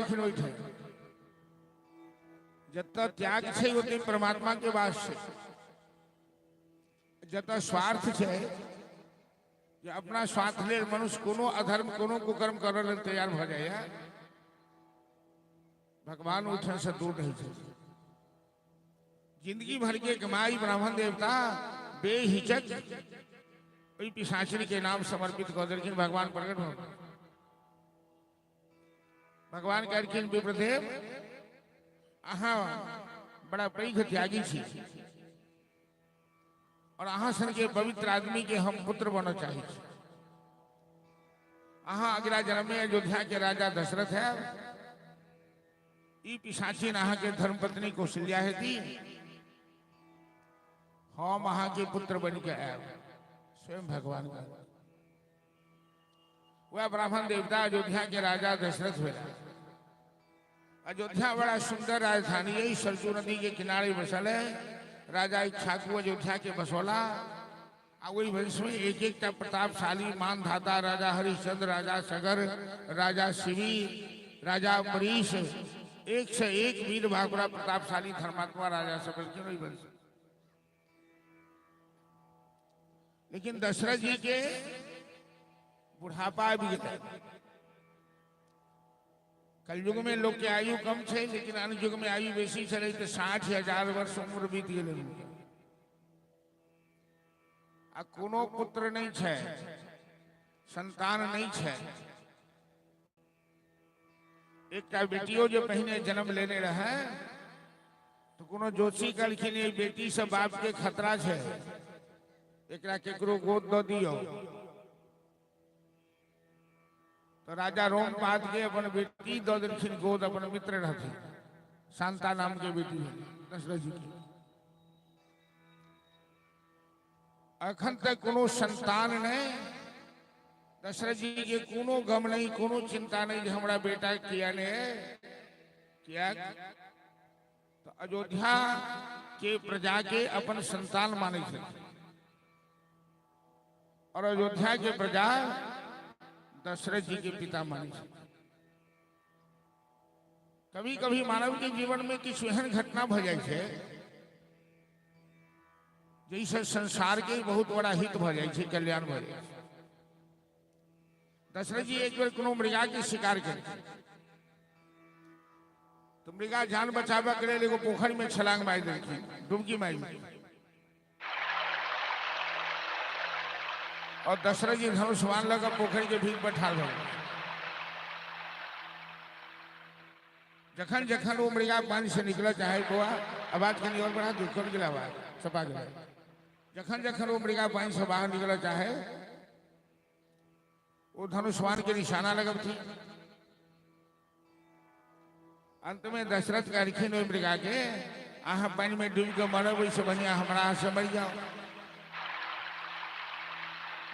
गेलखिन ओहिठाम। जतऽ त्याग छै ओतऽ परमात्मा के वास छै, जतऽ स्वार्थ छै जे अपना स्वार्थ लेल मनुष्य कोनो अधर्म कोनो कुकर्म करऽ लेल तैयार भऽ जाइए, भगवान ओहिठाम से दूर रहै छै। जिंदगी भर के कमाई ब्राह्मण देवता बेहिचक ओहि पिशाचिनी के नाम समर्पित कऽ देलखिन। भगवान प्रकट भऽ गेल। भगवान कहलखिन विप्रदेव अहाँ बड़ा पैघ त्यागी छी और अहाँ सन के पवित्र आदमी के हम पुत्र बनऽ चाहै छी। अहाँ अगिला जन्म में अयोध्या के राजा दशरथ है, ई पिशाचिन अहाँ के धर्मपत्नी कौशल्या हेती, हम अहाँ के पुत्र बन के आयब। स्वयं भगवान का वह ब्राह्मण देवता अयोध्या के राजा दशरथ भेला। अयोध्या बड़ा सुंदर राजधानी है, सरयू नदी के किनारे बसल है। राजा इक्ष्वाकु अयोध्या के बसौला आ वही वंश में एक एक टा प्रतापशाली मानधाता राजा हरिश्चंद्र, राजा सगर, राजा शिवी, राजा अम्बरीश, एक से एक वीर भागुरा प्रतापशाली धर्मात्मा राजा सब भेलखिन ओहि वंश। लेकिन दशरथ जी के बुढ़ापा आबि गेलै। कलयुग में लोग के आयु कम छै, लेकिन अन्य युग में आयु बेसी छलै, तऽ 60,000 वर्ष उम्र बीत गेलै हुनकर। आ कोनो पुत्र नहि छै, संतान नहि छै। एकटा बेटियो जे पहिने जन्म लेने रहै तऽ कोनो जोशी कहलखिन एहि बेटी से बाप के खतरा छै, एकरा केकरो गोद दऽ दियौ। तऽ राजा रोमपाद के अपन बेटी दऽ देलखिन गोद, अपन मित्र रहथिन शांता नाम के बेटी दशरथ जी के। अखन तक कोनो संतान नहीं, दशरथ जी के कोनो गम नहीं, कोनो चिंता नहीं जे हमरा बेटा किया नहीं है। किया तो अयोध्या के प्रजा के अपन संतान माने छथिन और अयोध्या के प्रजा दशरथ जी के पिता माने छथिन। कभी कभी मानव के जीवन में किछु एहन घटना भऽ जाइ छै जाहिसँ संसार के बहुत बड़ा हित भऽ जाइ छै, कल्याण भऽ जाइ छै। दशरथ जी एक बेर कोनो मृगा के शिकार केलखिन तऽ मृगा जान बचाबऽ के लेल एगो पोखरि में छलांग मारि देलखिन, डुबकी मारि देलखिन और दशरथ जी धनुष बाण लऽ कऽ पोखरि के भीड़ पर ठाढ़ भऽ गेल। जखन जखन ओ मृगा पानि से निकलऽ चाहे, बौआ आवाज कनि और बढ़ा दियौ, कम गेल आवाज, सपा गेल। जखन जखन ओ मृगा पानि से बाहर निकलऽ चाहे, ओ धनुष बाण के निशाना लगबथिन। अंत में दशरथ कहलखिन ओहि मृगा के, अहाँ पानि में डूबि के मरब, ओहिसँ बढ़िया हमरा हाथ से मरि जाओ।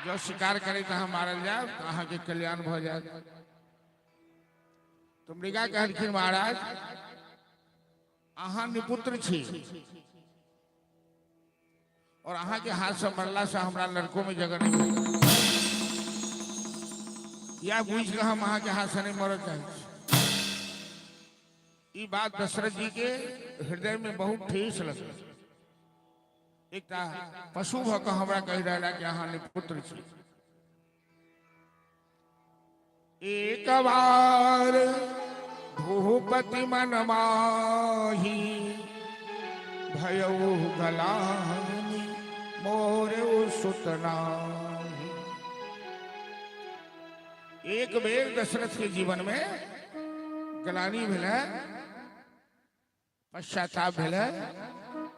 जँ शिकार करैत अहाँ मारल जायब तऽ अहाँके कल्याण भऽ जायत। तऽ मृगा कहलखिन, महाराज अहाँ निपुत्र छी और अहाँके हाथ से मरला से हमरा लड़कों में जगह नहीं भेटत, या बुझि कऽ हम अहाँके हाथ से नहीं मरऽ चाहै छी। ई बात दशरथ जी के हृदय में बहुत ठेस लगल। एकटा पशु भऽ कऽ हमरा कहि रहल कि अहाँ निपुत्र छी। एक बार भूपति मन माही भयउ गलानी मोर सुत नाही। एक बेर दशरथ के जीवन में ग्लानि भेलै, पश्चाताप भेलै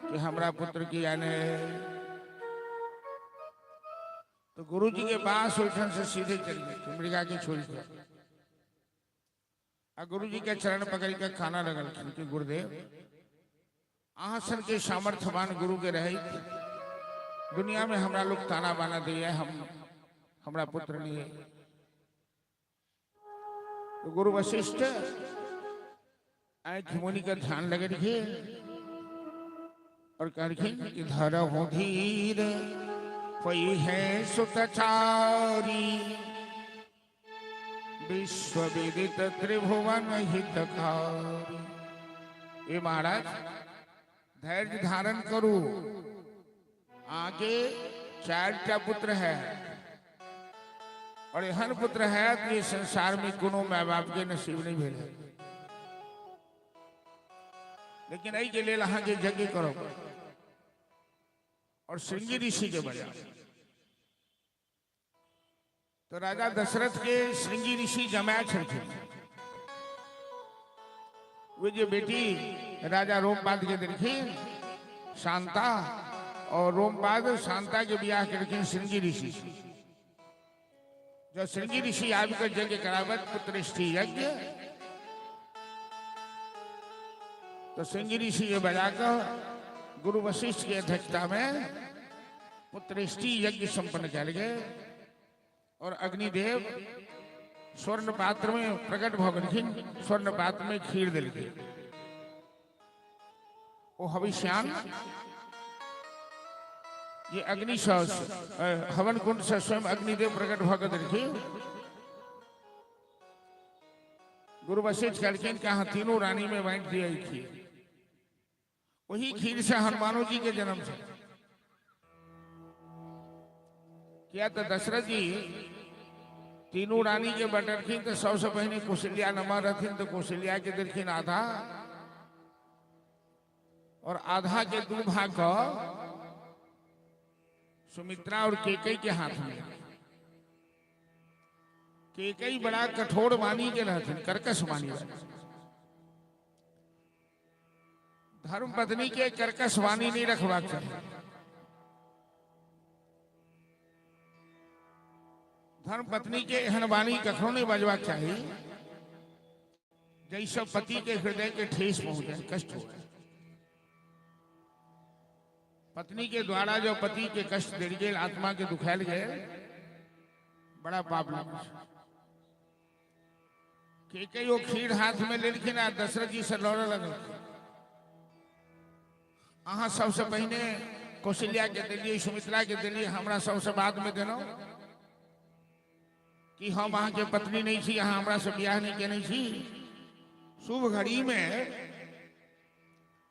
कि हमरा पुत्र किया नहि। तो गुरु जी के पास ओहिठाम से सीधे चल गए, मृगा के छोड़ के, आ गुरु जी के चरण पकड़ के खाना लगलखिन कि गुरुदेव अहाँ सन के सामर्थ्यवान गुरु के रहे दुनिया में हमरा लोग ताना बाना दिए, हम हमरा पुत्र नहीं है। तो गुरु वशिष्ठ आँखि मुनि के ध्यान लगेलखिन और कहलखिन कि धरहु धीर पई है सुतचारी, विश्व विदित त्रिभुवन हितकारी। ये महाराज धैर्य धारण करू। आगे 4टा पुत्र है और एहन पुत्र है कि संसार में कोनो my बाप के नसीब नहीं भेल है। लेकिन एहि के लेल अहाँके यज्ञ करऽ पड़त और श्रृंगी ऋषि के बजाय। तो राजा दशरथ के श्रृंगी ऋषि जमाय छलखिन। वे जे बेटी राजा रोमपाद के देलखिन शांता, और रोमपाद शांता के बियाह केलखिन श्रृंगी ऋषि से। जब श्रृंगी ऋषि आबिकऽ यज्ञ कराबत पुत्रेष्टि यज्ञ, तो श्रृंगी ऋषि के बजाकर गुरु वशिष्ठ के अध्यक्षता में पुत्रेष्टि यज्ञ संपन्न कयल गेल और अग्निदेव स्वर्ण पात्र में प्रकट भऽ गेलखिन। स्वर्ण पात्र में खीर देलखिन। ओ हविष्यान ये अग्नि सँ हवन कुंड से स्वयं अग्निदेव प्रकट भऽ के देलखिन। गुरु वशिष्ठ कहलखिन कि अहाँ तीनों रानी में बांटि दिअ ई खीर। वही खीर से हनुमानो जी के जन्म छै। किया तो दशरथ जी तीनों रानी के बटलखिन तो सबसे पहिने कौशल्या नमर रहथिन, तो कौशल्या के देलखिन आधा, और आधा के 2 भाग क सुमित्रा और केकई के हाथ में। केकई बड़ा कठोर वाणी के रहथिन, कर्कश वाणी वाली। धर्म पत्नी के कर्कश वाणी नहीं रखबाक चाही। धर्म पत्नी के एहन वाणी कखनो नहीं बजबाक चाही जैसे पति के हृदय के ठेस पहुंचे, कष्ट हो। पत्नी के द्वारा जो पति के कष्ट देल गेल, आत्मा के दुखायल गेल, बड़ा पाप लागल। केकई ओ खीर हाथ में लेलखिन आ दशरथ जी से लड़े लगल। अहाँ सबसे पहिने कौशल्या के देलियै, सुमित्रा के देलियै, हमरा सबसे बाद में देलहुँ कि हम अहाँके पत्नी नहीं छी, अहाँ हमरा से बियाह नहीं केने छी। शुभ घड़ी में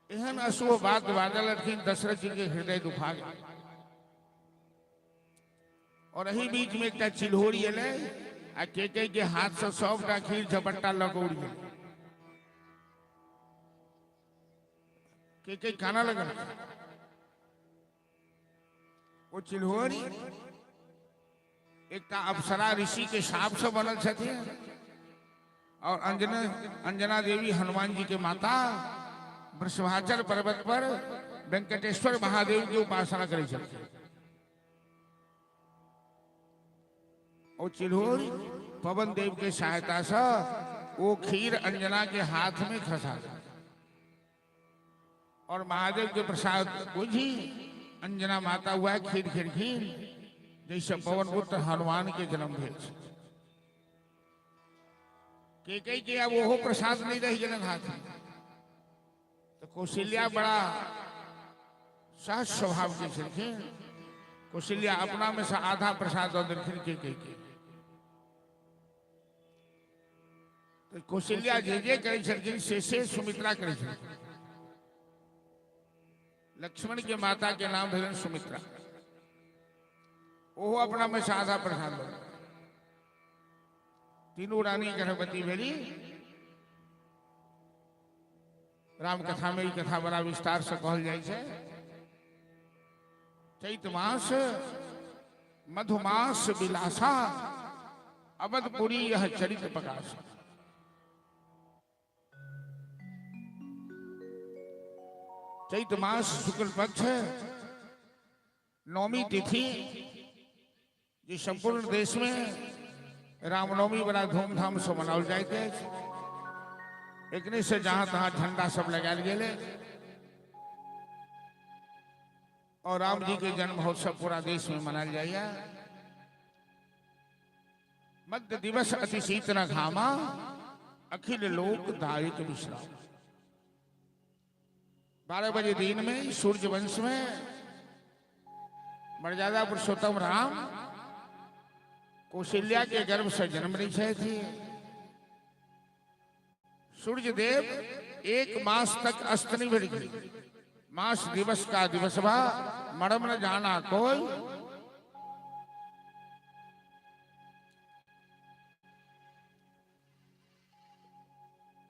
एहन अशुभ बात बाजल रहथिन, दशरथ जी के हृदय दुखा गेल। और एही बीच में एकटा चिल्होरी एलै आ केकई के हाथ से सबटा खीर झपट्टा लऽ कऽ उड़ि गेल। केकई कानऽ लगल। ओ चिल्होरी एकटा अप्सरा ऋषि के साप से बनल छथिन और अंजना अंजना देवी हनुमान जी के माता वृषभाचल पर्वत पर वेंकटेश्वर महादेव के उपासना करै छलखिन। ओ चिल्होरी पवन देव के सहायता से वो खीर अंजना के हाथ में खसा और महादेव के प्रसाद बुझी अंजना माता हुआ खीर खेलखिन, जैसे पवन पुत्र हनुमान के जन्म भेल। केकई के अब ओहो प्रसाद नहीं रह गेलन हाथ में। तो कौशल्या बड़ा सहज स्वभाव के छलखिन। कौशल्या अपना में से आधा प्रसाद दऽ देलखिन केकई के। तो कौशल्या जे जे करै छलखिन से सुमित्रा करै छलखिन। लक्ष्मण के माता के नाम भेलन सुमित्रा। ओहो अपना में से आधा प्रसाद दऽ। तीनू रानी गर्भवती भेली। राम कथा में ई कथा बड़ा विस्तार से कहल जाइ छै। चैत मास मधुमास विलासा अवधपुरी यह चरित प्रकाश। चैत मास शुक्ल पक्ष नवमी तिथि, जे संपूर्ण देश में रामनवमी बड़ा धूमधाम से मनाओल जाइत अछि। एकने से जहां तहां झंडा सब लगायल गेल और राम जी के जन्म महोत्सव पूरा देश में मनायल जाइए। मध्य दिवस अति शीत न घामा अखिल लोक दायक विश्राम। 12 बजे दिन में सूर्य वंश में मर्यादा पुरुषोत्तम राम कौशल्या के गर्भ से जन्म लै छथि। सूर्य देव एक मास तक अस्त नहीं भेल। मास दिवस का दिवस बा मरम न जाना कोई।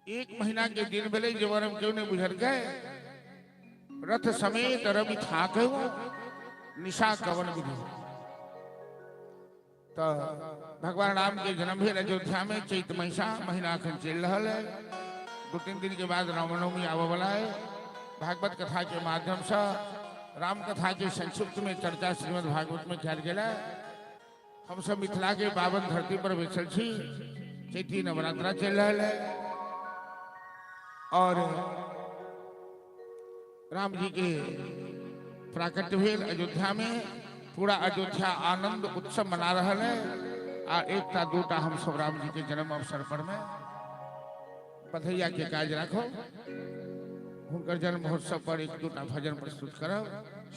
एक महीना के दिन भेलै जे मरम क्यों नहीं बुझल गए। रथ समेत रवि थाके निशा कवन विधि। तो भगवान राम के जन्म भेल अयोध्या में चैत महीसा महीना अखन चलि रहल है। 2-3 दिन के बाद रामनवमी आबऽ वाला है। भागवत कथा के माध्यम से राम कथा के संक्षिप्त में चर्चा श्रीमद् भागवत में कयल गेल है। हम सब मिथिला के पावन धरती पर बैसल छी। चैती नवरात्रा चलि रहल है और राम जी के प्राकट्य भेल अयोध्या में। पूरा अयोध्या आनंद उत्सव मना रहा है। आ एकटा दूटा हम सब राम जी के जन्म अवसर पर में बधैया के काज राखो। हुनकर जन्म महोत्सव पर एक दूटा भजन प्रस्तुत करब।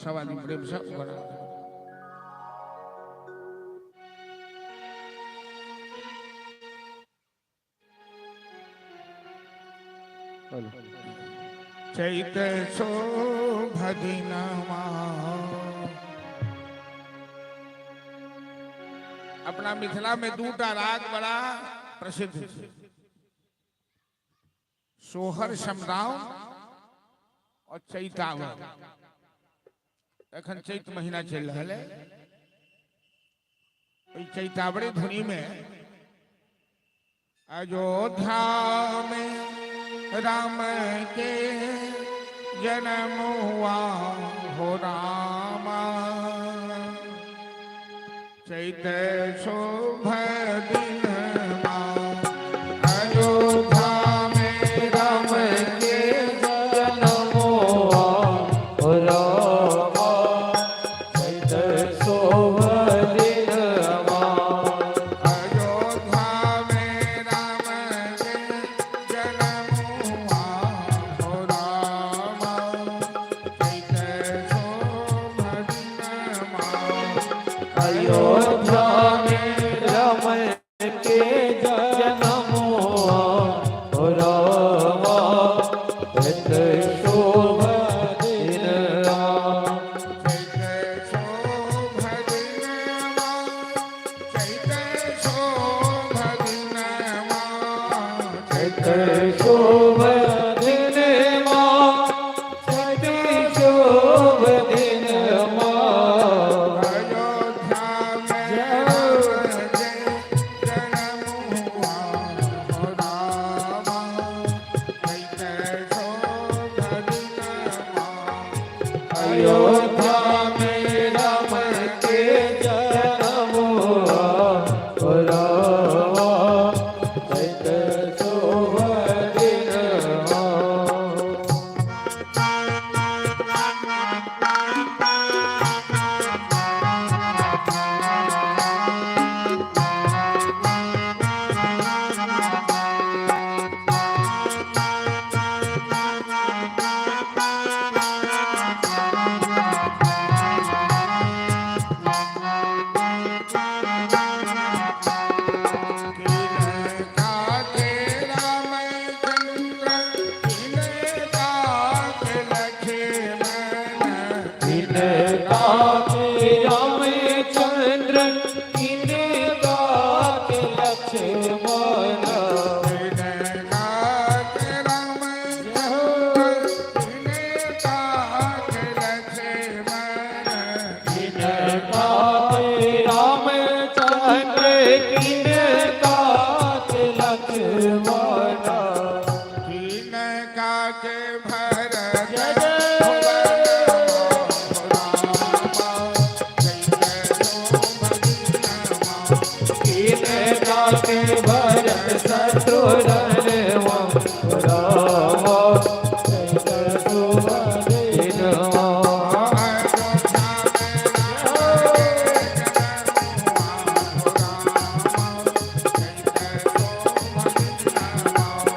सब आदमी प्रेम से बना। चैत शोभ दिनमा। अपना मिथिला में दूटा राग बड़ा प्रसिद्ध है, सोहर समदाउन और चैतावर। एखन चैत महीना चल रहा है। ओहि चैतावरी धुनी में अयोध्या में राम के जन्म हुआ हो रामा। चैत शुभ दिनमा अयोध्या में राम के जन्म हुआ हो रामा। चैत शुभ दिनमा अयोध्या में राम के जन्म हुआ हो रामा। चैत शुभ दिनमा अयोध्या में राम के जन्म हुआ हो रामा। चैत शुभ दिनमा चैत शुभ दिनमा चैत शुभ दिनमा चैत शुभ दिनमा चैत शुभ दिनमा अयोध्या में राम के जन्म हुआ हो रामा। चैत शुभ दिनमा अयोध्या में राम के जन्म हुआ हो रामा। चैत शुभ दिनमा। किनका के रामचंद्र किनका के लक्ष्मण किनका के रामचंद्र किनका के लक्ष्मण किनका के रामचंद्र किनका के लक्ष्मण किनका के रामचंद्र किनका के लक्ष्मण किनका के भरत जय जय। किनका के भरत शत्रुघ्न राम चैत शुभ दिनमा।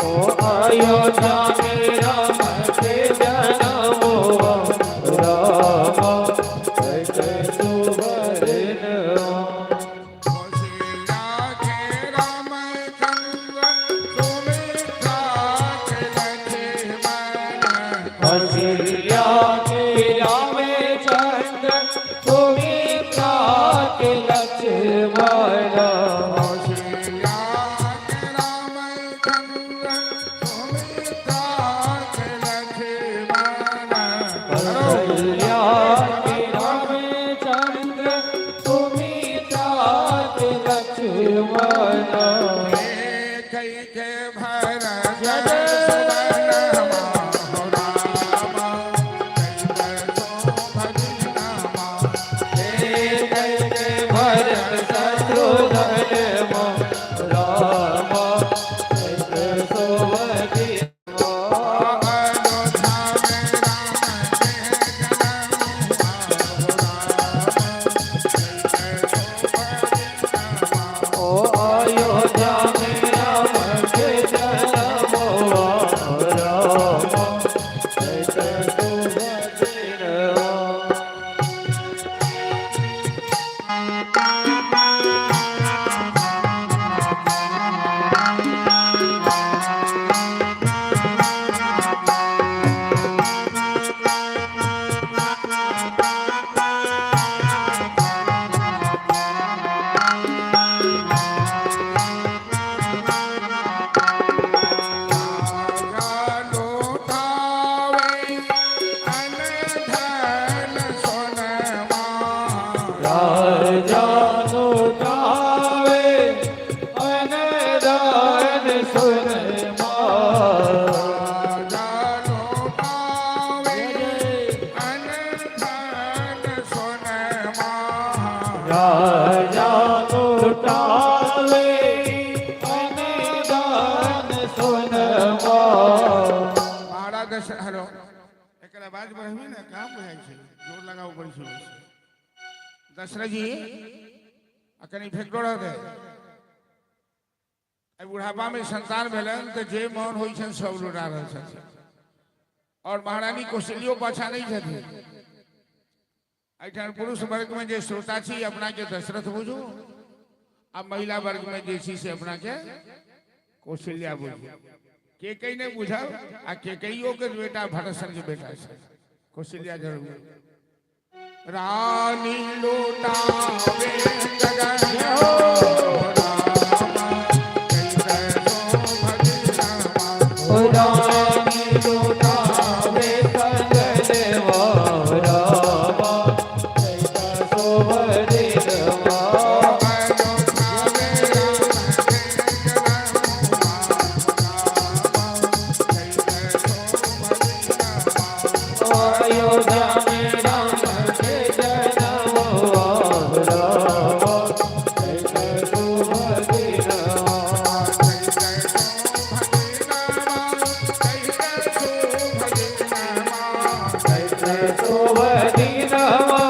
ओ अयोध्या में राम के जन्म हुआ राम चैत शुभ दिनमा। दशरथ, हेलो, एकर आवाज बढ़बी ने, कहाँ बुझाइ छै, जोर लगाउ बड़ी सुनै छै। दशरथ जी आ कनि फेकरो रहतै। एहि बुढ़ापा में संतान भेलनि तऽ जे मन होइ छनि सब लुटा रहल छथिन। और महारानी कौशल्यो पाछा नहीं छथिन। एहिठाम पुरुष वर्ग में जे श्रोता छी अपना के दशरथ बुझू, आ महिला वर्ग में जे छी से अपना के कौशल्या बुझू। के कई नहीं बुझल, आ के कईयो के बेटा भरत सन के बेटा छै कौशल्या जरूर। रानी लुटावे गगन हो रामा, कैसे सो भजनामा। रानी लुटावे कंगनवा रामा, कैसा शोभनिनमा। अयोध्या में राम के जन्मवा रामा, कैसा शोभनिनमा। कैसे शोभनिनमा,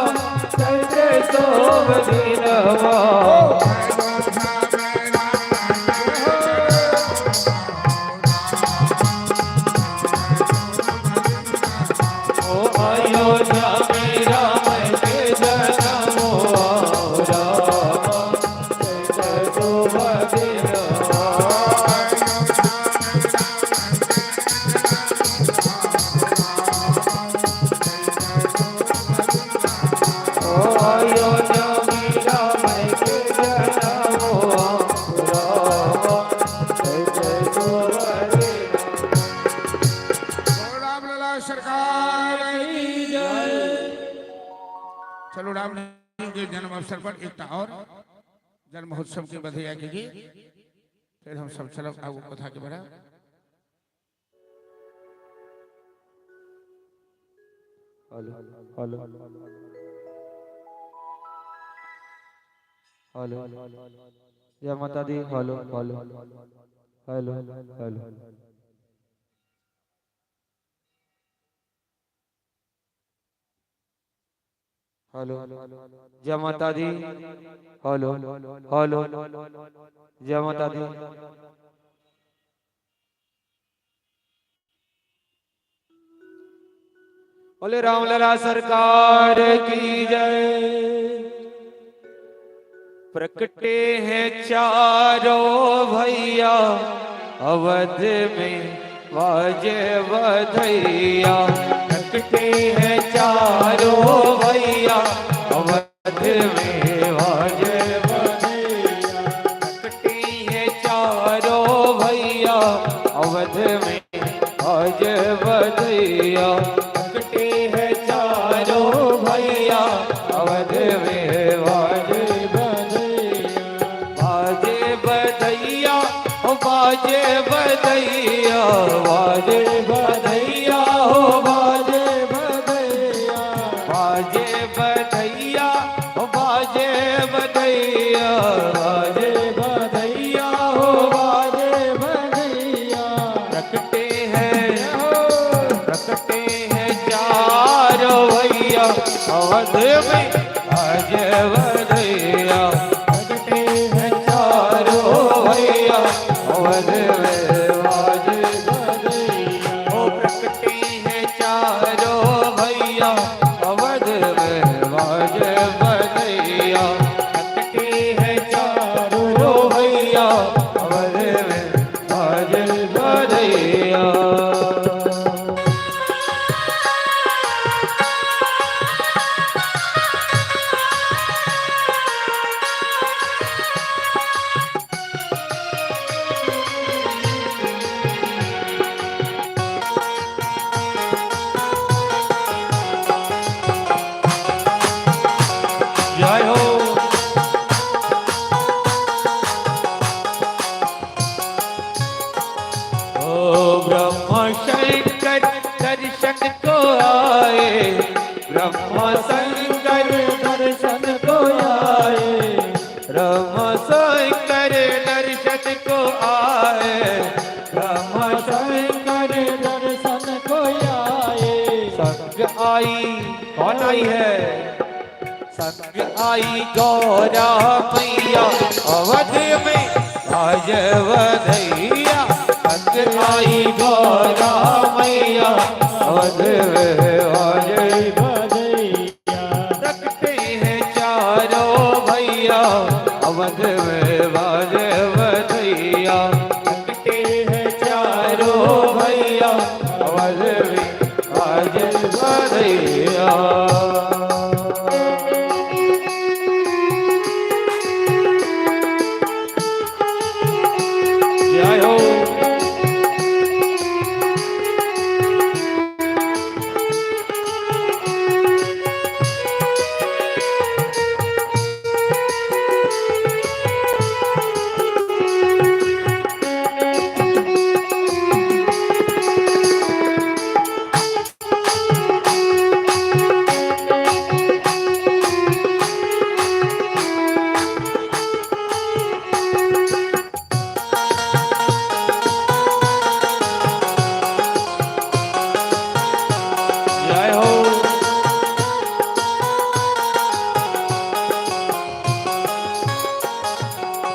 कैसे शोभनिनमा। ओ अयोध्या में राम के जन्मवा रामा, कैसे शोभनिनमा। ओ अयोध्या में राम के जन्मवा रामा, कैसे शोभनिनमा। रामलला सरकार की जय। चलो राम जी के जन्म अवसर पर एक और जन्म महोत्सव के बधैया के गीत, फिर हम सब चलब आगू कथा के बढ़ा। हेलो हेलो हेलो, जय माता दी। Hello hello hello hello. Hello, जय माता दी। हेलो हेलो, जय माता दी। बोले रामलला सरकार की जय। प्रकटे हैं चारों भैया, अवध में बाजे बधैया। प्रकटे हैं चारों भैया, अवध में बाजे बधैया। प्रकटे हैं चारों भैया, अवध में बाजे बधैया। प्रकटे हैं चारों भैया, अवध में बाजे बधैया। बाजे बधैया, ओ बाजे बधैया, बाजे बधैया, हो बाजे बधैया। बाजे बधैया, ओ बाजे बधैया, बाजे बधैया, हो बाजे बधैया। प्रकटे हैं, प्रकटे हैं चारों भैया, अवध में बाजे बधैया। प्रकटे हैं चारों भैया, अवध में बाजे बधैया। ओ प्रकटे हैं चारों भैया, अवध में बाजे बधैया। प्रकटे हैं चारों भैया, अवध में बाजे बधैया। जय हो। ओ ब्रह्म शंकर दर्शन को आए, ब्रह्म शंकर दर्शन को आए, ब्रह्म शंकर दर्शन को आए, ब्रह्म शंकर दर्शन को आई, कौन आई है? संग आई गौरा मैया, अवध में आज वधैया। संग आई गौरा मैया, अवध में आज बधैया। रखते हैं चारों भैया, अवध में बाज वधैया। रखते हैं चारों भैया, अवध में बाज वधैया। जय हो। जय हो।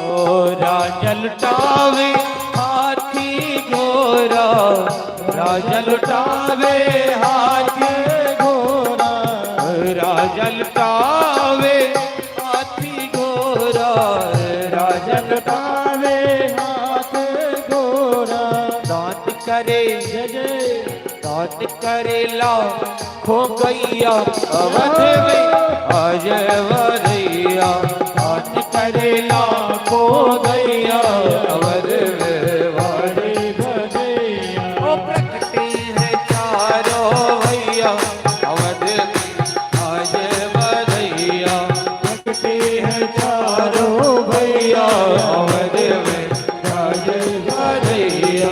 ओ राजा लुटावे हाथी घोड़ा, राजा लुटावे हाथी घोड़ा। राजा लुटावे हाथी घोड़ा, राजा लुटावे लुटावे हाथ घोड़ा। दान करे, जय जय। दान करे लाखों गैया, अवध में अजय वरैया। दान करे लाखों गैया, अवध में वारे बधैया। ओ प्रकटे हैं चारों भैया, अवध में अजय वरैया। प्रकटे हैं चारों भैया, अवध में अजय वरैया।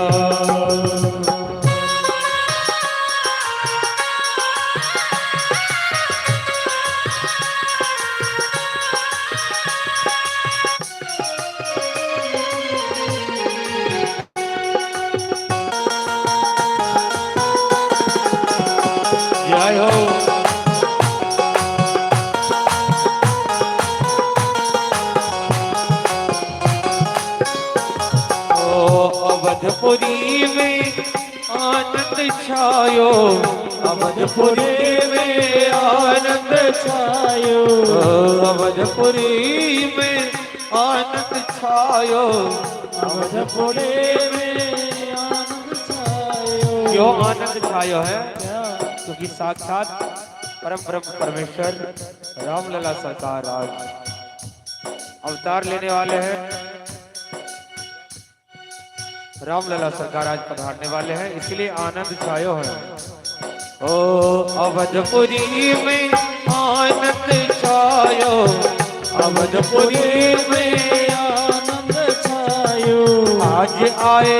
जय हो। ओ अवधपुरी में आनंद छायो, अवधपुरी में आनंद छायो। ओ अवधपुरी में आनंद छायो, अवधपुरी में आनंद छायो। क्यों आनंद छायो है? क्योंकि साक्षात परम ब्रह्म परमेश्वर रामलला सरकार आज अवतार लेने वाले हैं। रामलला सरकार आज पधारने वाले हैं, इसलिए आनंद छायो है। ओ अवधपुरी में आनंद छायो, अवधपुरी में आनंद छायो। आज आए,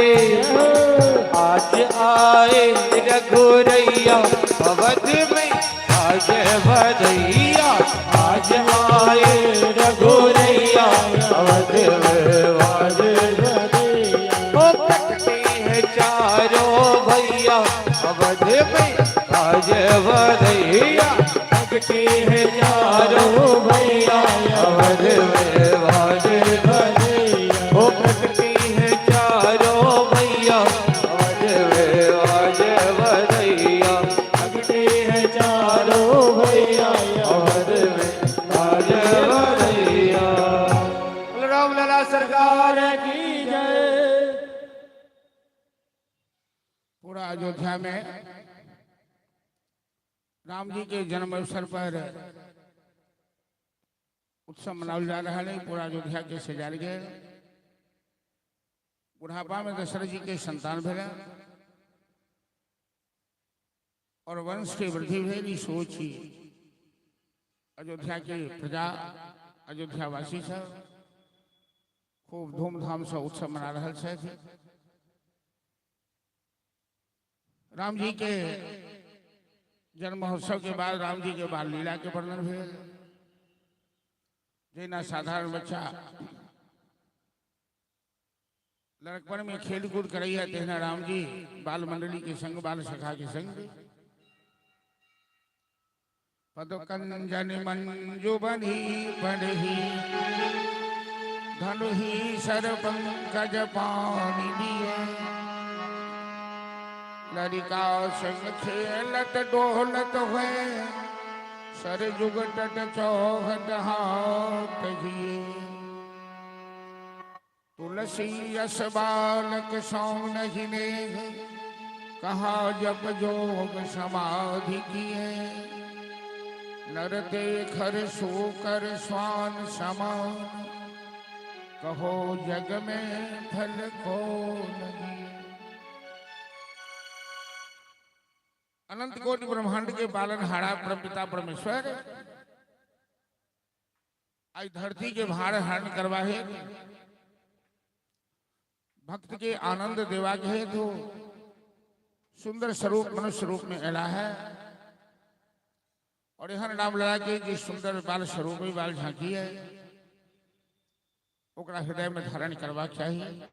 आज आए रघुरैया, अवध में आज बधैया। आज आए रघुरैया, अवध में आज बधैया। ओ प्रकटे हैं चारों भैया, अवध में आज बधैया। प्रकटे हैं चारों भैया, अवध में आज बधैया। ओ प्रकटे हैं चारों भैया, अवध में आज बधैया। प्रकटे हैं चारों भैया, अवध में आज बधैया। राम लला सरकार की जय। पूरा अयोध्या में राम जी के जन्म अवसर पर उत्सव मनावल जा रहा है। पूरा अयोध्या के सजायल गेल। बुढ़ापा में दशरथ जी के संतान भेल और वंश के वृद्धि भेल। ई सोच ही अयोध्या के प्रजा, अयोध्यावासी सब खूब धूमधाम से उत्सव मना रहा छथि। राम जी के जन्म महोत्सव के बाद राम जी के बाल लीला के वर्णन भेल। जेना साधारण बच्चा लड़कपन में खेल कूद करैया, तहिना राम जी बाल मंडली के संग, बाल सखा के संग पद कंजन मंजु बनी बढ़ी, धनुहि सर पंकज पानी दिए। लड़िका संग खेलत डोलत हुए, सर जुग तट चौहट हाथ घिए। तुलसी यस बालक सौ नहीं नेह, कहा जप जोग समाधि किए। नर खर सूकर स्वान समान, कहो जग में फल को लगी। अनंत कोटि ब्रह्मांड के पालन हारा परमपिता परमेश्वर आई धरती के भार हरण करवा हेतु, भक्त के आनंद देवा के हेतु सुंदर स्वरूप मनुष्य रूप में अला है। और एहन रामलला के जे सुंदर बाल स्वरूप ही बाल झांकी है, ओकरा हृदय में धारण करवा चाहिए।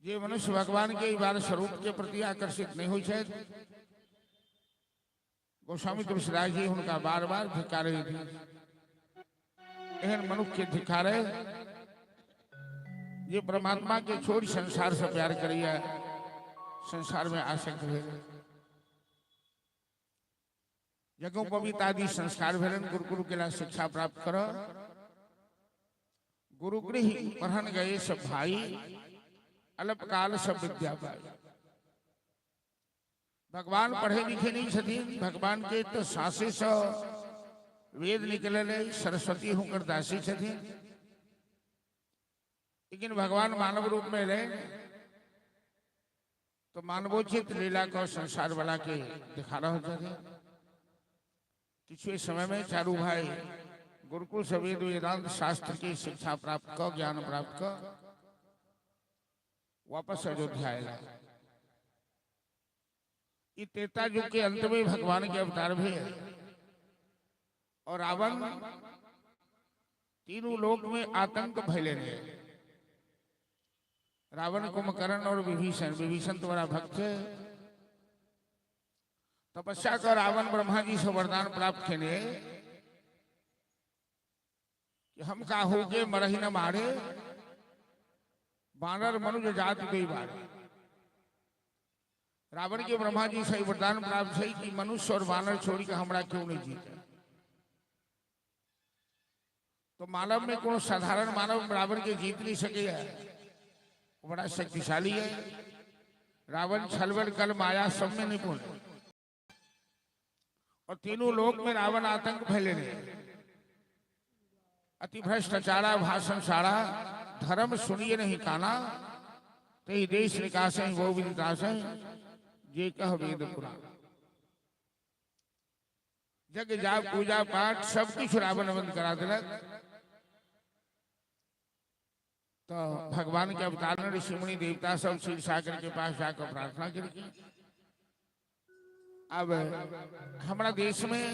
जे मनुष्य भगवान के बाल स्वरूप के प्रति आकर्षित नहीं होइ छथि, गोस्वामी तुलसीदास जी हुनका बार बार धिक्कारे एहन मनुष्य के धिक्कारे जे परमात्मा के छोड़ संसार से प्यार करिए, संसार में आसक्त भेल। यज्ञोपवीत आदि संस्कार भेलन, गुरुकुल के शिक्षा प्राप्त कर, गुरुगृह पढ़न गए सब भाई, अल्पकाल सब विद्या पाई। भगवान पढ़े लिखे नहीं छथिन, भगवान के तो सासे से वेद निकलल, सरस्वती हुनकर दासी छथिन, लेकिन भगवान मानव रूप में रहे तो मानवोचित लीला को संसार वाला के दिखा रहा छथिन। किछु समय में चारू भाई गुरुकुल से वेद वेदांत शास्त्र की शिक्षा प्राप्त कर, ज्ञान प्राप्त कर वापस अयोध्या आया। त्रेता युग के अंत में भगवान के अवतार भी है और रावण तीनों लोक में आतंक फैले रहे। रावण, कुंभकर्ण और विभीषण, विभीषण तुम्हारा भक्त है, तपस्या कर रावण ब्रह्मा जी से वरदान प्राप्त केने कि हम काहू के मरही न मारे, बानर मनुज जात गई बारे। रावण के ब्रह्मा जी से वरदान प्राप्त है कि मनुष्य और बानर छोड़ के हमरा क्यों नहीं जीते। तो मानव में कोनो साधारण मानव रावण के जीत नहीं सके है, वो बड़ा शक्तिशाली है। रावण छलबल कल माया सब में निपुण और तीनों लोक में रावण आतंक फैले रहे। अति भ्रष्टाचारा भाषण सारा, धर्म सुनिए नहीं काना, ते देश निकास वो विदितास जे कह वेद पुराण। जग जा पूजा पाठ सब कुछ रावण बंद करा दिलक। तो भगवान के अवतार में ऋषि मुनि देवता सब क्षीर सागर के पास जाकर प्रार्थना करके। अब हमारा देश में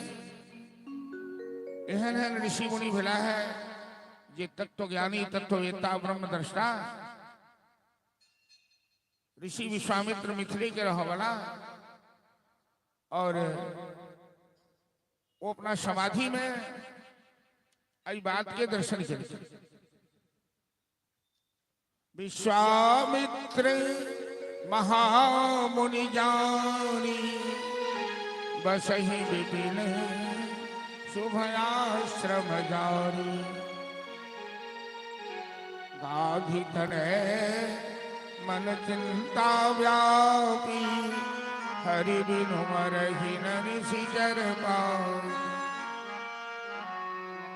एहन एहन ऋषि मुनि भेला है जे तत्वज्ञानी तत्ववेत्ता ब्रह्म दृष्टा ऋषि विश्वामित्र मिथिले के रह वाला, और वो अपना समाधि में आई बात के दर्शन के। विश्वामित्र महामुनि जानी, बसहि विपिन शुभयाश्रम जारी। गाधि तने मन चिंता व्यापी, हरि बिनु मरहि निशिचर पाई।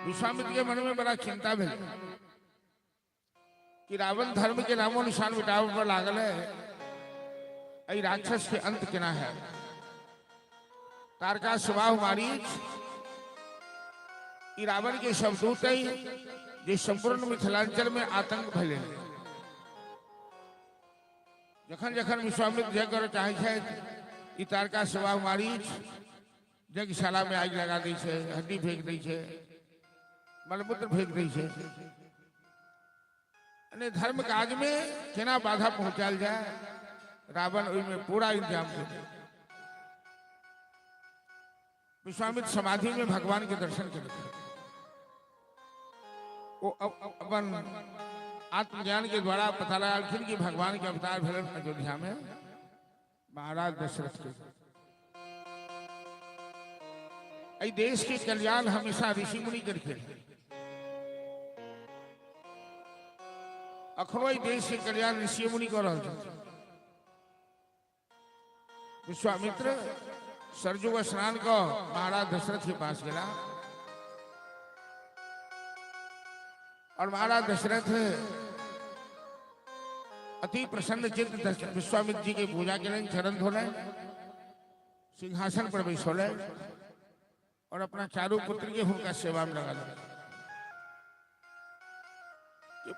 विश्वामित्र के मन में बड़ा चिंता भेल कि रावण धर्म के नामो निशान मिटावे पर लागल है, एहि राक्षस के अंत केना है। तारका स्वभाव मारीच ई रावण के शब्दूत है जे संपूर्ण मिथिलांचल में आतंक फैले। जखन जखन विश्वामित्र जय कर चाहे छथि, ई तारका स्वभाव मारीच यज्ञशाला में आगि लगा दै छै, हड्डी फेंक दै छै, मलमूत्र फेंक दै छै। अने धर्म काज में केना बाधा पहुंचायल जाए, रावण ओहिमे पूरा इंतजाम केने। विश्वामित्र समाधि में भगवान के दर्शन केलखिन। ओ अपन आत्मज्ञान के द्वारा पता लगालखिन कि भगवान के अवतार भेलन अयोध्या में महाराज दशरथ के। एहि देश के कल्याण हमेशा ऋषि मुनि करके, अखनो एहि देश के कल्याण ऋषि मुनि कर रहल छथिन। विश्वामित्र सरजू स्नान क महाराज दशरथ के पास गेला और महाराज दशरथ अति प्रसन्न चित्त विश्वामित्र जी के पूजा केलनि, चरण धोलनि, सिंहासन पर बैसौलनि और अपना चारू पुत्र के हुनका सेवा में लगा देलनि।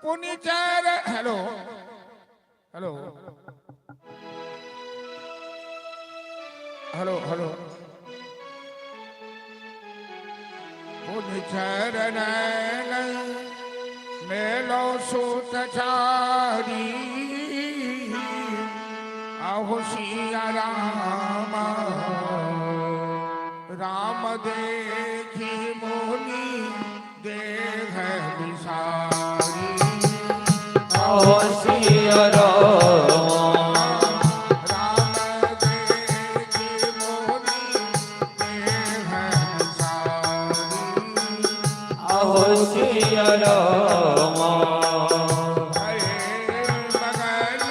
पुनि चार हेलो हेलो हेलो हेलो पुनि चरण मेलो सूत चारी आहो सिया राम राम देखी मुनि देह विसारी। आहो सिया राम राम देखी मुनि देह विसारी। आहो सिया राम। भये मगन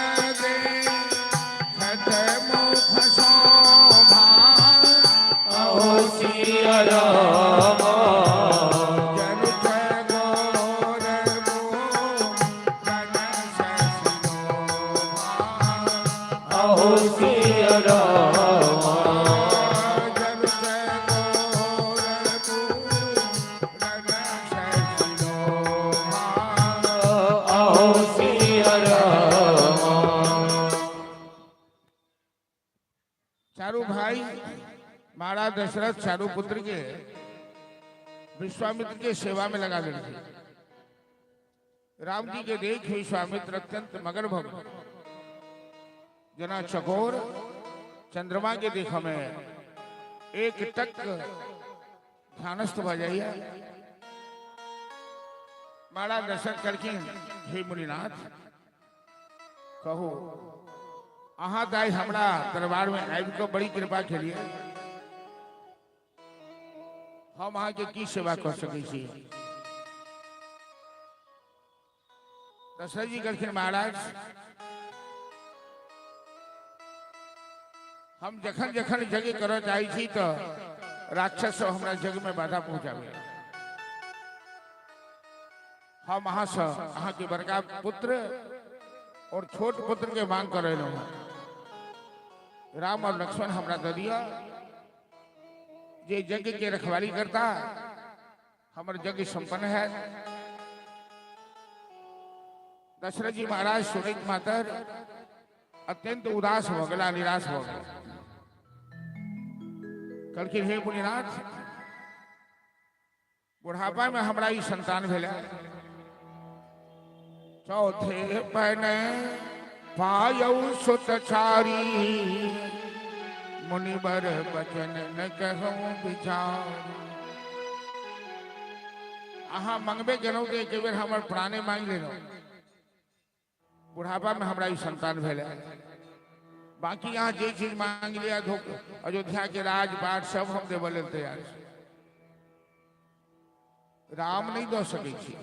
देखत मुख शोभा। आहो सिया राम। जनु गोर बन शशिशोभा। आहो सिया राम। जनु गोर बन शशिशोभा। आहो सिया राम। चारू भाई महाराज दशरथ चारू पुत्र के विश्वामित्र के सेवा में लगा देलखिन। राम जी के देख विश्वामित्र अत्यंत मगन भऽ गेल, जेना चकोर चंद्रमा के देख में एक टक ध्यानस्थ भऽ जाइए। महाराज दशरथ कहलखिन, हे मुनिनाथ, कहू, अहाँ तऽ आइ हमरा दरबार में आबि कऽ बड़ी कृपा केलियै, हम अहाँके की सेवा कऽ सकै छी? दशरथ जी कहलखिन, महाराज, हम जखन जखन यज्ञ करऽ चाहै छी तऽ राक्षस सब हमरा यज्ञ में बाधा पहुंचाबै। हम अहाँसँ अहाँके बड़का पुत्र और छोट पुत्र के मांग कर एलहुँ। राम और लक्ष्मण हमरा दऽ दिअ जे यज्ञ के रखवाली करता, हमर यज्ञ संपन्न है। दशरथ जी महाराज सुनैत मातर अत्यंत उदास भऽ गेला, निराश भऽ गेला। कहलखिन, हे मुनिनाथ, बुढ़ापा में हमरा ई संतान भेलै, चौथे पन पायौ सुत चारी, मुनिवर बचन न कहूँ विचार। अहाँ मंगबे केलहुँ तऽ एक बेर हमर प्राणे मांगि लेलहुँ। बुढ़ापा में हमरा ई संतान भेलै, बाकी अहाँ जे चीज मांगि लिअ, अयोध्या के राजपाट सब हम देबऽ लेल तैयार छी। राम नहीं दऽ सकै छी,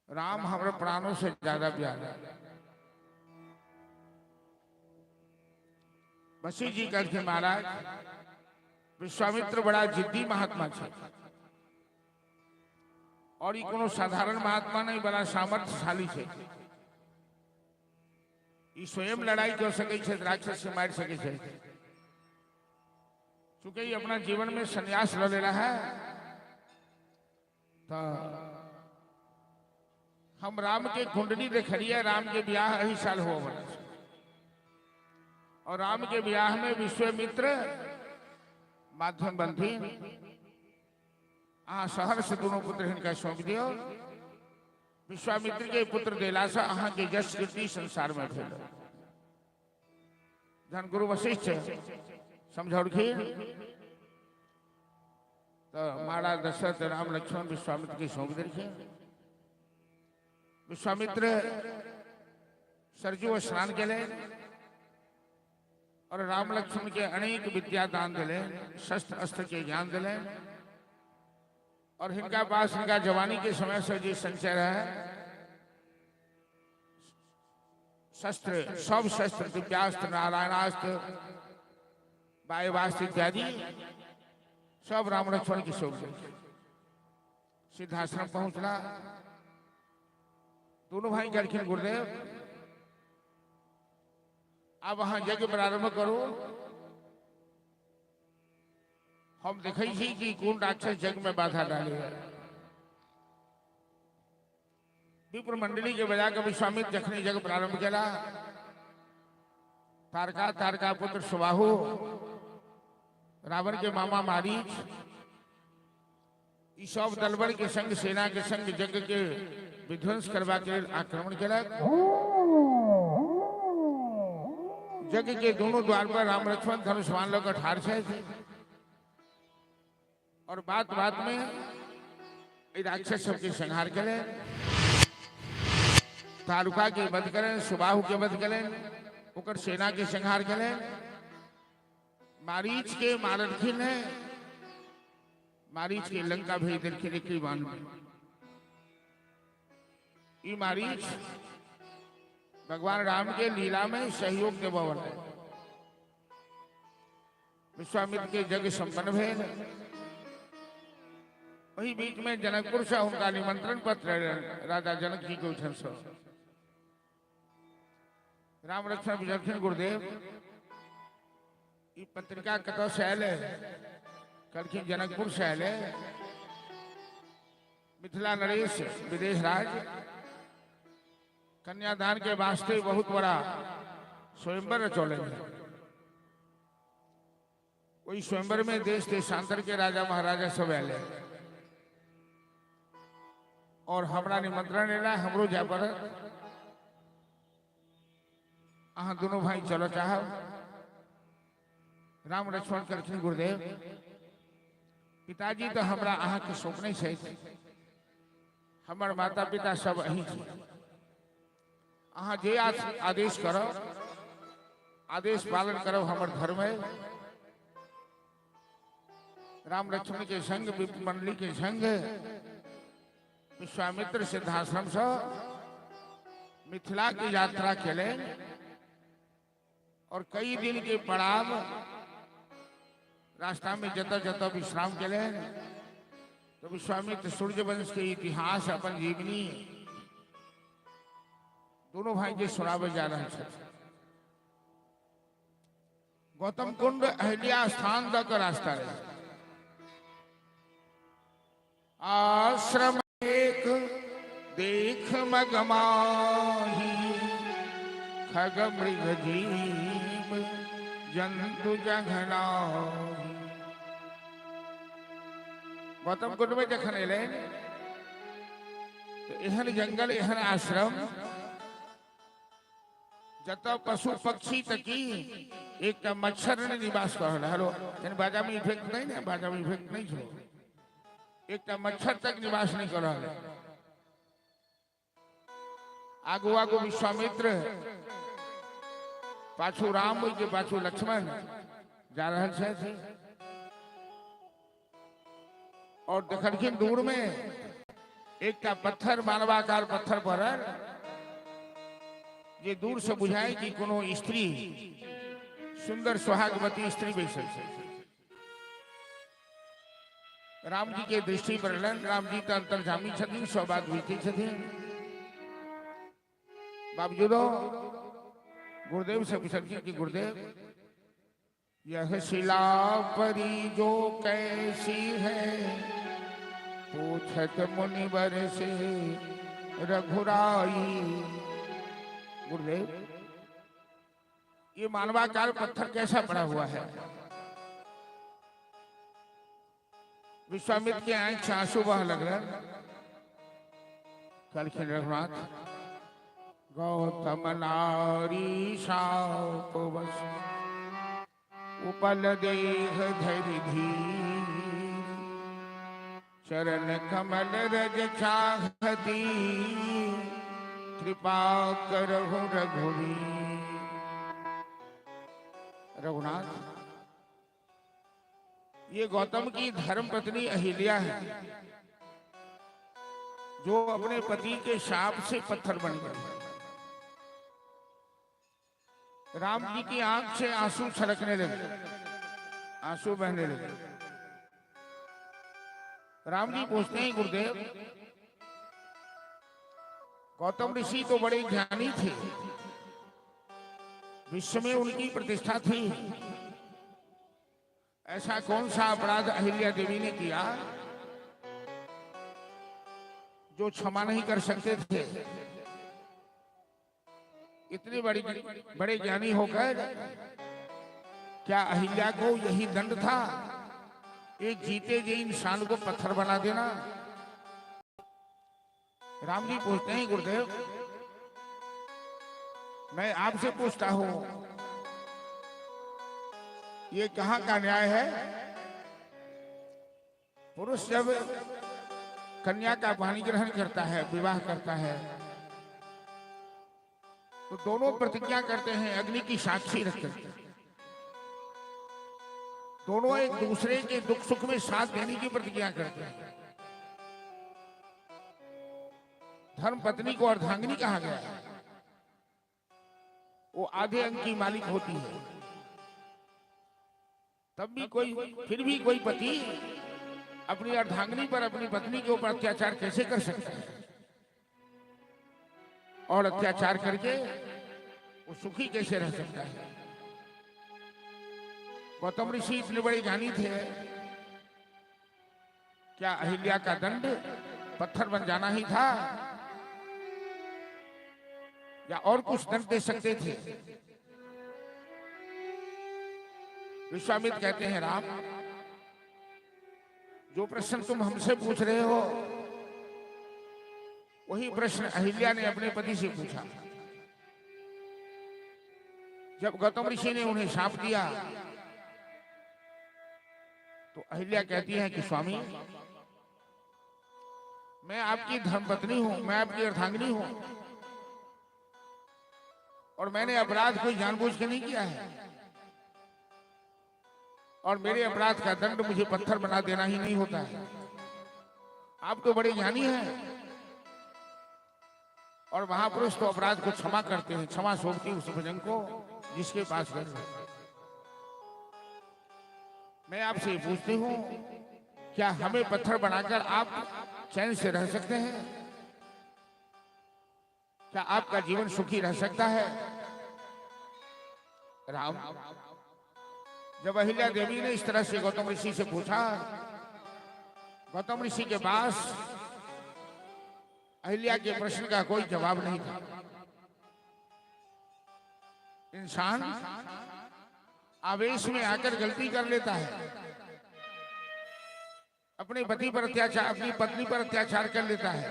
राम हमरा प्राणों से ज्यादा प्यारा है। वशिष्ठ जी कहलखिन, महाराज, विश्वामित्र बड़ा जिद्दी महात्मा छै और ई कोनो साधारण महात्मा नहीं, बड़ा सामर्थ्यशाली छै। ई स्वयं लड़ाई कर सकै छै, राक्षस से मारि सकै छै। चूंकि ई अपना जीवन में संन्यास ल लेला है, तऽ हम राम के कुंडली देखलिए, राम के ब्याह एही साल हुआ वाला छै और राम के ब्याह में विश्वामित्र माध्यम बनथिन। अहाँ शहर से दोनों पुत्र हिनका सौंप दियौ। विश्वामित्र के पुत्र देला से अहाँ के यश कीर्ति संसार में फैल। जहन गुरु वशिष्ठ समझौलखिन, तो महाराज दशरथ राम लक्ष्मण विश्वामित्र के सौंप देलखिन। विश्वामित्र सरजू स्नान केले और राम लक्ष्मण के अनेक विद्या दान दिले, शस्त्र अस्त्र के ज्ञान दिले और हिनका पास हिनका जवानी के समय से जे संचय रहे शस्त्र, सब शस्त्र, दिव्यास्त्र, नारायणास्त्र, वायवास्त्र इत्यादि सब राम लक्ष्मण के सौंप दिले। सिद्धाश्रम पहुंचला, दोनों भाई कहलखिन गुरुदेव अब अहाँ यज्ञ प्रारंभ करू, हम देखै छी कि कोन राक्षस यज्ञ में बाधा डाले है। विप्र मंडली के बजा के विश्वामित्र जखनी यज्ञ प्रारंभ केला, तारका तारका पुत्र सुबाहु, रावण के मामा मारीच, ई सब दलबल के संग सेना के संग यज्ञ के विध्वंस करवा के आक्रमण केलक। यज्ञ के दोनों द्वार पर राम लक्ष्मण धनुष बाण लऽ ठाढ़ छथि और बात बात में राक्षस सबके संहार केलनि, तारुका के वध केलनि, सुबाहु के वध केलनि, ओकर सेना के संहार केलनि, मारीच के मारलखिन है, मारीच के लंका भेज देलखिन एक बाण में। ई मारीच भगवान राम के लीला में सहयोग देबऽ वाला। विश्वामित्र के यज्ञ संपन्न भेल। वही बीच में जनकपुर से उनका निमंत्रण पत्र राजा जनक जी के ओहिठाम से। राम लक्ष्मण बुझलखिन गुरुदेव ई पत्रिका कतऽ से आयल है? कहलखिन जनकपुर से आयल है, मिथिला नरेश विदेश राज कन्यादान के वास्ते बहुत बड़ा स्वयंवर रचौले है। वही स्वयंवर में देश देशांतर के राजा महाराजा सब आए और हमरा निमंत्रण एला, हमरो जाय पड़त, अहाँ दोनों भाई चलो चाहब। राम लक्ष्मण कहलखिन गुरुदेव पिताजी तो हमरा अहाँ के सौंपने छथि, हमर माता पिता सब अहीं छी, अहाँ जे आदेश करब आदेश पालन करब हमर धर्म है। राम लक्ष्मण के संग मंडली के संग विश्वामित्र सिद्धाश्रम से मिथिला की यात्रा केले और कई दिन के पड़ाव रास्ता में जत जत विश्राम केले। तो विश्वामित्र सूर्यवंश के इतिहास अपन जीवनी दोनों भाई के सुनावे जा रहे छथि। गौतम कुंड अहिल्या स्थान तक रास्ता रहे। आश्रम एक देख मगमाही, खग मृग जीव जंतु जघनाही। गौतम कुंड में जखन एलै तो एहन जंगल एहन आश्रम जत पशु पक्षी तकी एक मच्छर ने निवास कर रहल। हेलो यानी बाजा में इफेक्ट नहीं ने, बाजा में इफेक्ट नहीं छो, एक मच्छर तक निवास नहीं कर रहल। आगू आगू विश्वामित्र, पाछू राम के पाछू लक्ष्मण जा रहल छथि और देखलखिन दूर में एक पत्थर मानवाकार पत्थर पड़ल जे दूर से बुझाए कि कोनो स्त्री सुंदर सुहागवती स्त्री बैसल छै। राम जी के दृष्टि पड़लनि, राम जी तो अंतर्जामी छथिन, सब बात बुझते छथिन। बावजूदो गुरुदेव से पूछलखिन कि गुरुदेव यह शिला परी जो कैसी है, पूछत मुनिवर से रघुराई। गुरुदेव ये मानवाकार पत्थर कैसा पड़ा हुआ है? विश्वामित्र के आंख से आंसू बह लग रहा। कहलखिन रघुनाथ गौतम नारी शाप वश उपल देह धरि धीर, चरण कमल रज चाहती, कृपा करहु रघुवीर। रघुनाथ, ये गौतम की धर्म पत्नी अहिल्या है, जो अपने पति के शाप से पत्थर बन गई। राम जी की आंख से आंसू छलकने लगे, आंसू बहने लगे। राम जी पूछते हैं, गुरुदेव, गौतम ऋषि तो बड़े ज्ञानी थे, विश्व में उनकी प्रतिष्ठा थी, ऐसा कौन सा अपराध अहिल्या देवी ने किया जो क्षमा नहीं कर सकते थे? इतने बड़ी बड़े ज्ञानी होकर क्या अहिल्या को यही दंड था, एक जीते जी इंसान को पत्थर बना देना? राम जी पूछते हैं, गुरुदेव, मैं आपसे पूछता हूं, ये कहां का न्याय है? पुरुष जब कन्या का पानी ग्रहण करता है, विवाह करता है, तो दोनों प्रतिज्ञा करते हैं अग्नि की साक्षी रखकर, दोनों एक दूसरे के दुख सुख में साथ देने की प्रतिज्ञा करते हैं। धर्म पत्नी को अर्धांगिनी कहा गया है, वो आधे अंग की मालिक होती है। तब भी कोई, फिर भी कोई पति अपनी अर्धांगिनी पर, अपनी पत्नी के ऊपर अत्याचार कैसे कर सकता है? और अत्याचार करके वो सुखी कैसे रह सकता है? गौतम ऋषि इतने बड़े ज्ञानी थे, क्या अहिल्या का दंड पत्थर बन जाना ही था या और कुछ दंड दे सकते थे? विश्वामित्र कहते हैं, राम, जो प्रश्न तुम हमसे पूछ रहे हो वही प्रश्न अहिल्या ने अपने पति से पूछा। जब गौतम ऋषि ने उन्हें शाप दिया तो अहिल्या कहती है कि स्वामी, मैं आपकी धर्मपत्नी हूं, मैं आपकी अर्धांगिनी हूं, और मैंने अपराध कोई जानबूझ के नहीं किया है, और मेरे अपराध का दंड मुझे पत्थर बना देना ही नहीं होता है। आप तो बड़े ज्ञानी हैं और महापुरुष तो अपराध को क्षमा करते हैं, क्षमा शोभती उस भजन को जिसके पास गए। मैं आपसे पूछती हूं, क्या हमें पत्थर बनाकर आप चैन से रह सकते हैं? क्या आपका जीवन सुखी रह सकता है? राम, जब अहिल्या देवी ने इस तरह से गौतम ऋषि से पूछा, गौतम ऋषि के पास अहिल्या के प्रश्न का कोई जवाब नहीं था। इंसान आवेश में आकर गलती कर लेता है, अपने पति पर अत्याचार, अपनी पत्नी पर अत्याचार कर लेता है,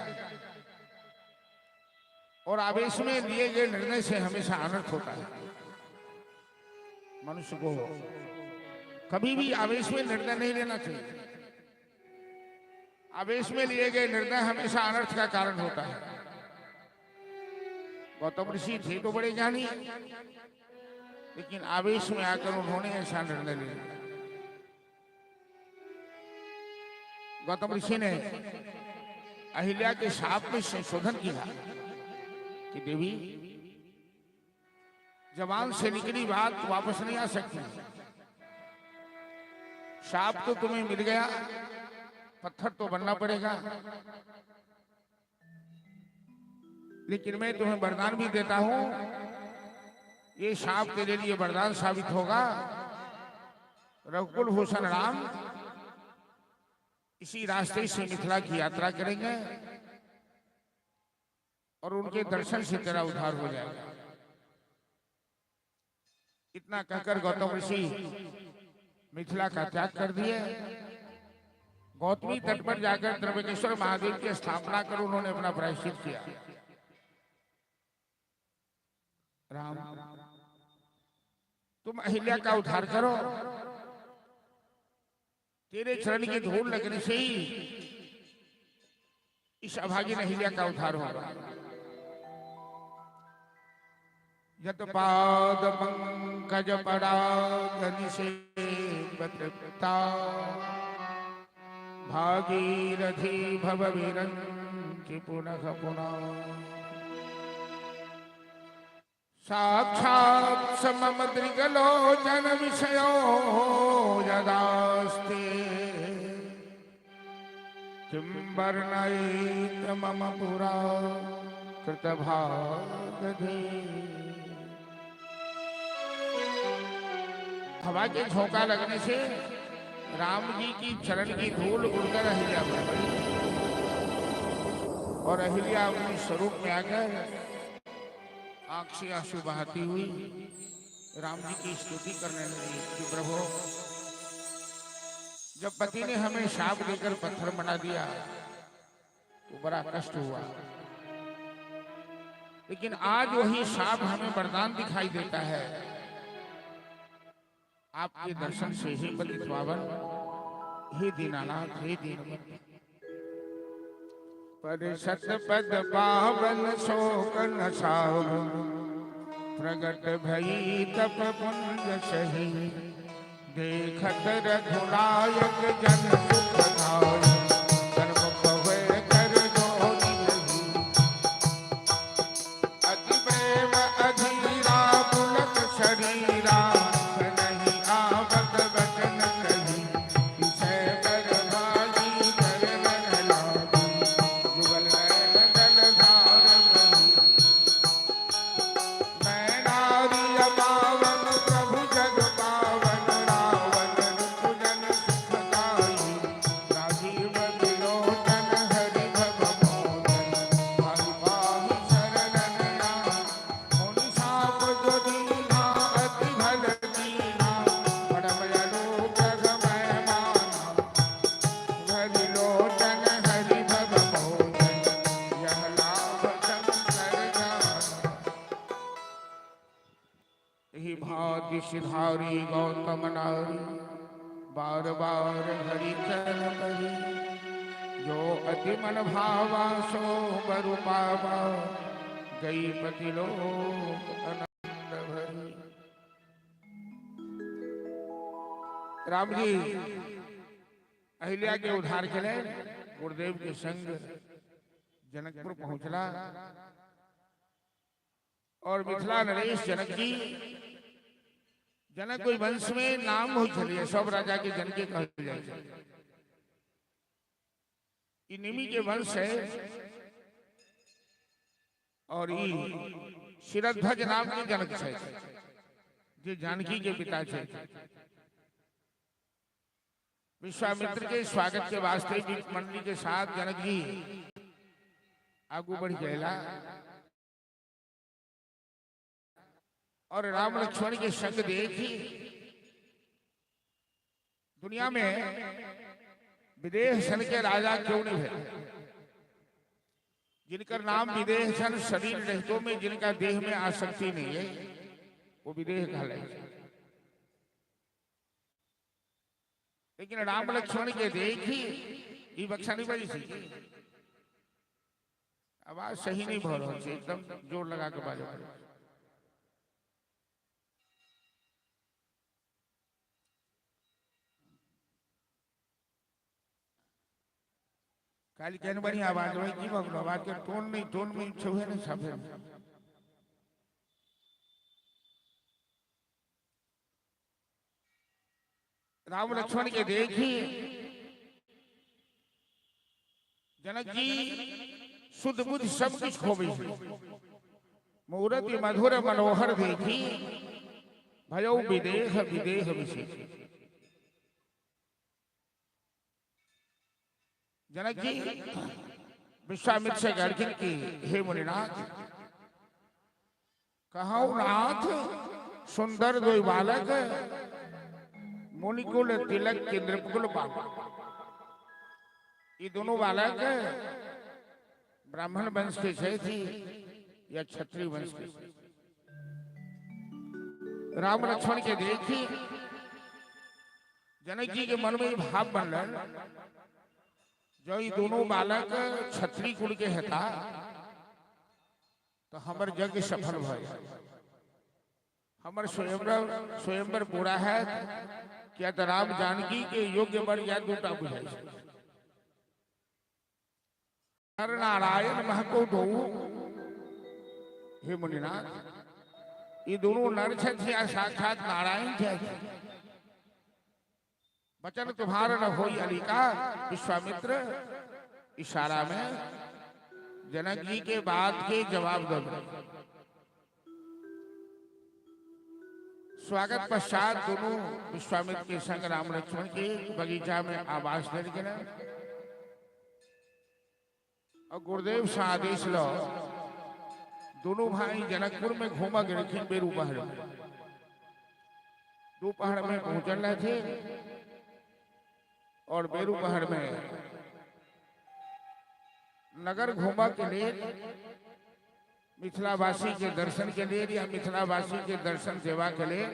और आवेश में लिए गए निर्णय से हमेशा अनर्थ होता है। मनुष्य को कभी भी आवेश में निर्णय नहीं लेना चाहिए। आवेश में लिए गए निर्णय हमेशा अनर्थ का कारण होता है। गौतम ऋषि थे तो बड़े ज्ञानी, लेकिन आवेश में आकर उन्होंने ऐसा निर्णय लिया। गौतम ऋषि ने अहिल्या के शाप में संशोधन किया कि देवी, जबान से निकली बात वापस नहीं आ सकती। शाप तो तुम्हें मिल गया, पत्थर तो बनना पड़ेगा, लेकिन मैं तुम्हें वरदान भी देता हूं, ये शाप तेरे लिए वरदान साबित होगा। रघुकुल भूषण राम इसी रास्ते से मिथिला की यात्रा करेंगे और उनके दर्शन से तेरा उद्धार हो जाएगा। इतना कहकर गौतम ऋषि मिथिला का त्याग कर दिए। गौतमी तट पर जाकर त्र्यंबकेश्वर महादेव की स्थापना कर उन्होंने अपना प्रायश्चित किया। राम, तुम अहिल्या का उद्धार करो, तेरे चरण की धूल लगने से ही इस अभागी अहिल्या का उद्धार होगा। यत पाद पंकज पराग निषेवतृप्ता भागीरथी भव विरंचि पुनः पुनः। साक्षात् समम दृगलोचन विषयो यदास्ते किं वर्णयेत मम पुरा कृतभागधे। हवा के झोंका लगने से राम जी की चरण की धूल उड़कर अहिल्या पर पड़ी और अहिल्या अपने स्वरूप में आकर आंख से आंसू बहाती हुई राम जी की स्तुति करने लगी कि प्रभु, जब पति ने हमें शाप देकर पत्थर बना दिया तो बड़ा कष्ट हुआ, लेकिन आज वही शाप हमें वरदान दिखाई देता है। आपके दर्शन से ही पतित पावन, हे दीनानाथ, हे दीनबंधु। परिषद पद पावन शोक नसावन, प्रगट भई तप पुंज सही, देखत रघुनायक जन सुखदायक, कर्म भवे कर जोरी रही। अति प्रेम अधीरा पुलक शरीरा, नहीं आवत वचन कही, विषय बर भागी चरण लागी, जुगल नयन जल धार बही। मैं नारी अपावन प्रभु जग पावन, रावण रिपुजन सुखदाई, राजीव विलोचन हरि भव मोचन, पाहि पाहि शरणन आई। मुनि शाप जो दीन्हा अति भल कीन्हा, परम अनुग्रह मैं माना, हरि लोचन हरि भव मोचन, यह लाभ शंकर जाना। यही भांति सिधारी गौतम नारी, बार बार हरि चरण परी, जो अति मन भावा सो बरु पावा, गई पति लोक आनंद भरी। राम जी अहिल्या के उद्धार के लिए गुरुदेव के संग जनकपुर पहुंचला और मिथिला नरेश जनक जी, जनक कोई वंश में नाम हो चलिए, सब राजा के जनके कहल जाए छै। ई निमि के वंश है और ई शिरध्वज नाम के जनक छै, जे जानकी के पिता छै। विश्वामित्र के स्वागत के वास्ते भी मंडली के साथ जनक जी आगू बढ़ गएला और राम लक्ष्मण के संग देखी दुनिया में विदेह सन के राजा क्यों नहीं भे, जिनका नाम विदेह सन शरीर रहितों में जिनका देह में आसक्ति नहीं है वो विदेह कहलाए। लेकिन राम लक्ष्मण के देखी ई बक्सा नहीं बजी थी, आवाज सही नहीं भर रहा है, एकदम जोर लगा के बाजो। काली केहन बढ़िया आवाज हो की भगलो, आवाज के टोन नहीं, टोन में छुए नहीं साफे। राम लक्ष्मण के देखी जनक जी शुद्ध बुद्ध सब कुछ खोबे, मूर्ति मधुर मनोहर देखी भयो विदेह विदेह विशेष। जनक जी विश्वामित्र से कहलखिन कि हे मुनिनाथ, कहौ नाथ सुंदर दो बालक, मुनिकुल तिलक के नृपकुल बालक। ये दोनों बालक ब्राह्मण वंश के थे या क्षत्रिय वंश के। राम लक्ष्मण के देखी जनक जी के मन में भाव बन रहा जो ई दोनों बालक क्षत्रिय कुल के हेता तो हमर यज्ञ सफल भऽ जायत, हमर स्वयंवर स्वयंवर पूरा है, किया तो राम जानकी के योग्य वर या दूटा बुझाइ छै। नर नारायण महको दो, हे मुनिनाथ, ई दोनों नर छथि आ साक्षात नारायण छथि। वचन तुम्हार न होई अलिका। विश्वामित्र इशारा में जनक जी के बात के जवाब दो। स्वागत पश्चात दोनों विश्वामित्र के संग राम लक्ष्मण के बगीचा में आवास दे गए और गुरुदेव से आदेश लो दोनों भाई जनकपुर में घूमा गए। बेरू पहर दोपहर में पहुंचल रहे थे और बेरू पहर में नगर घूमा के लिए, मिथिलावासी के दर्शन के लिए या मिथिलावासी के दर्शन सेवा के लिए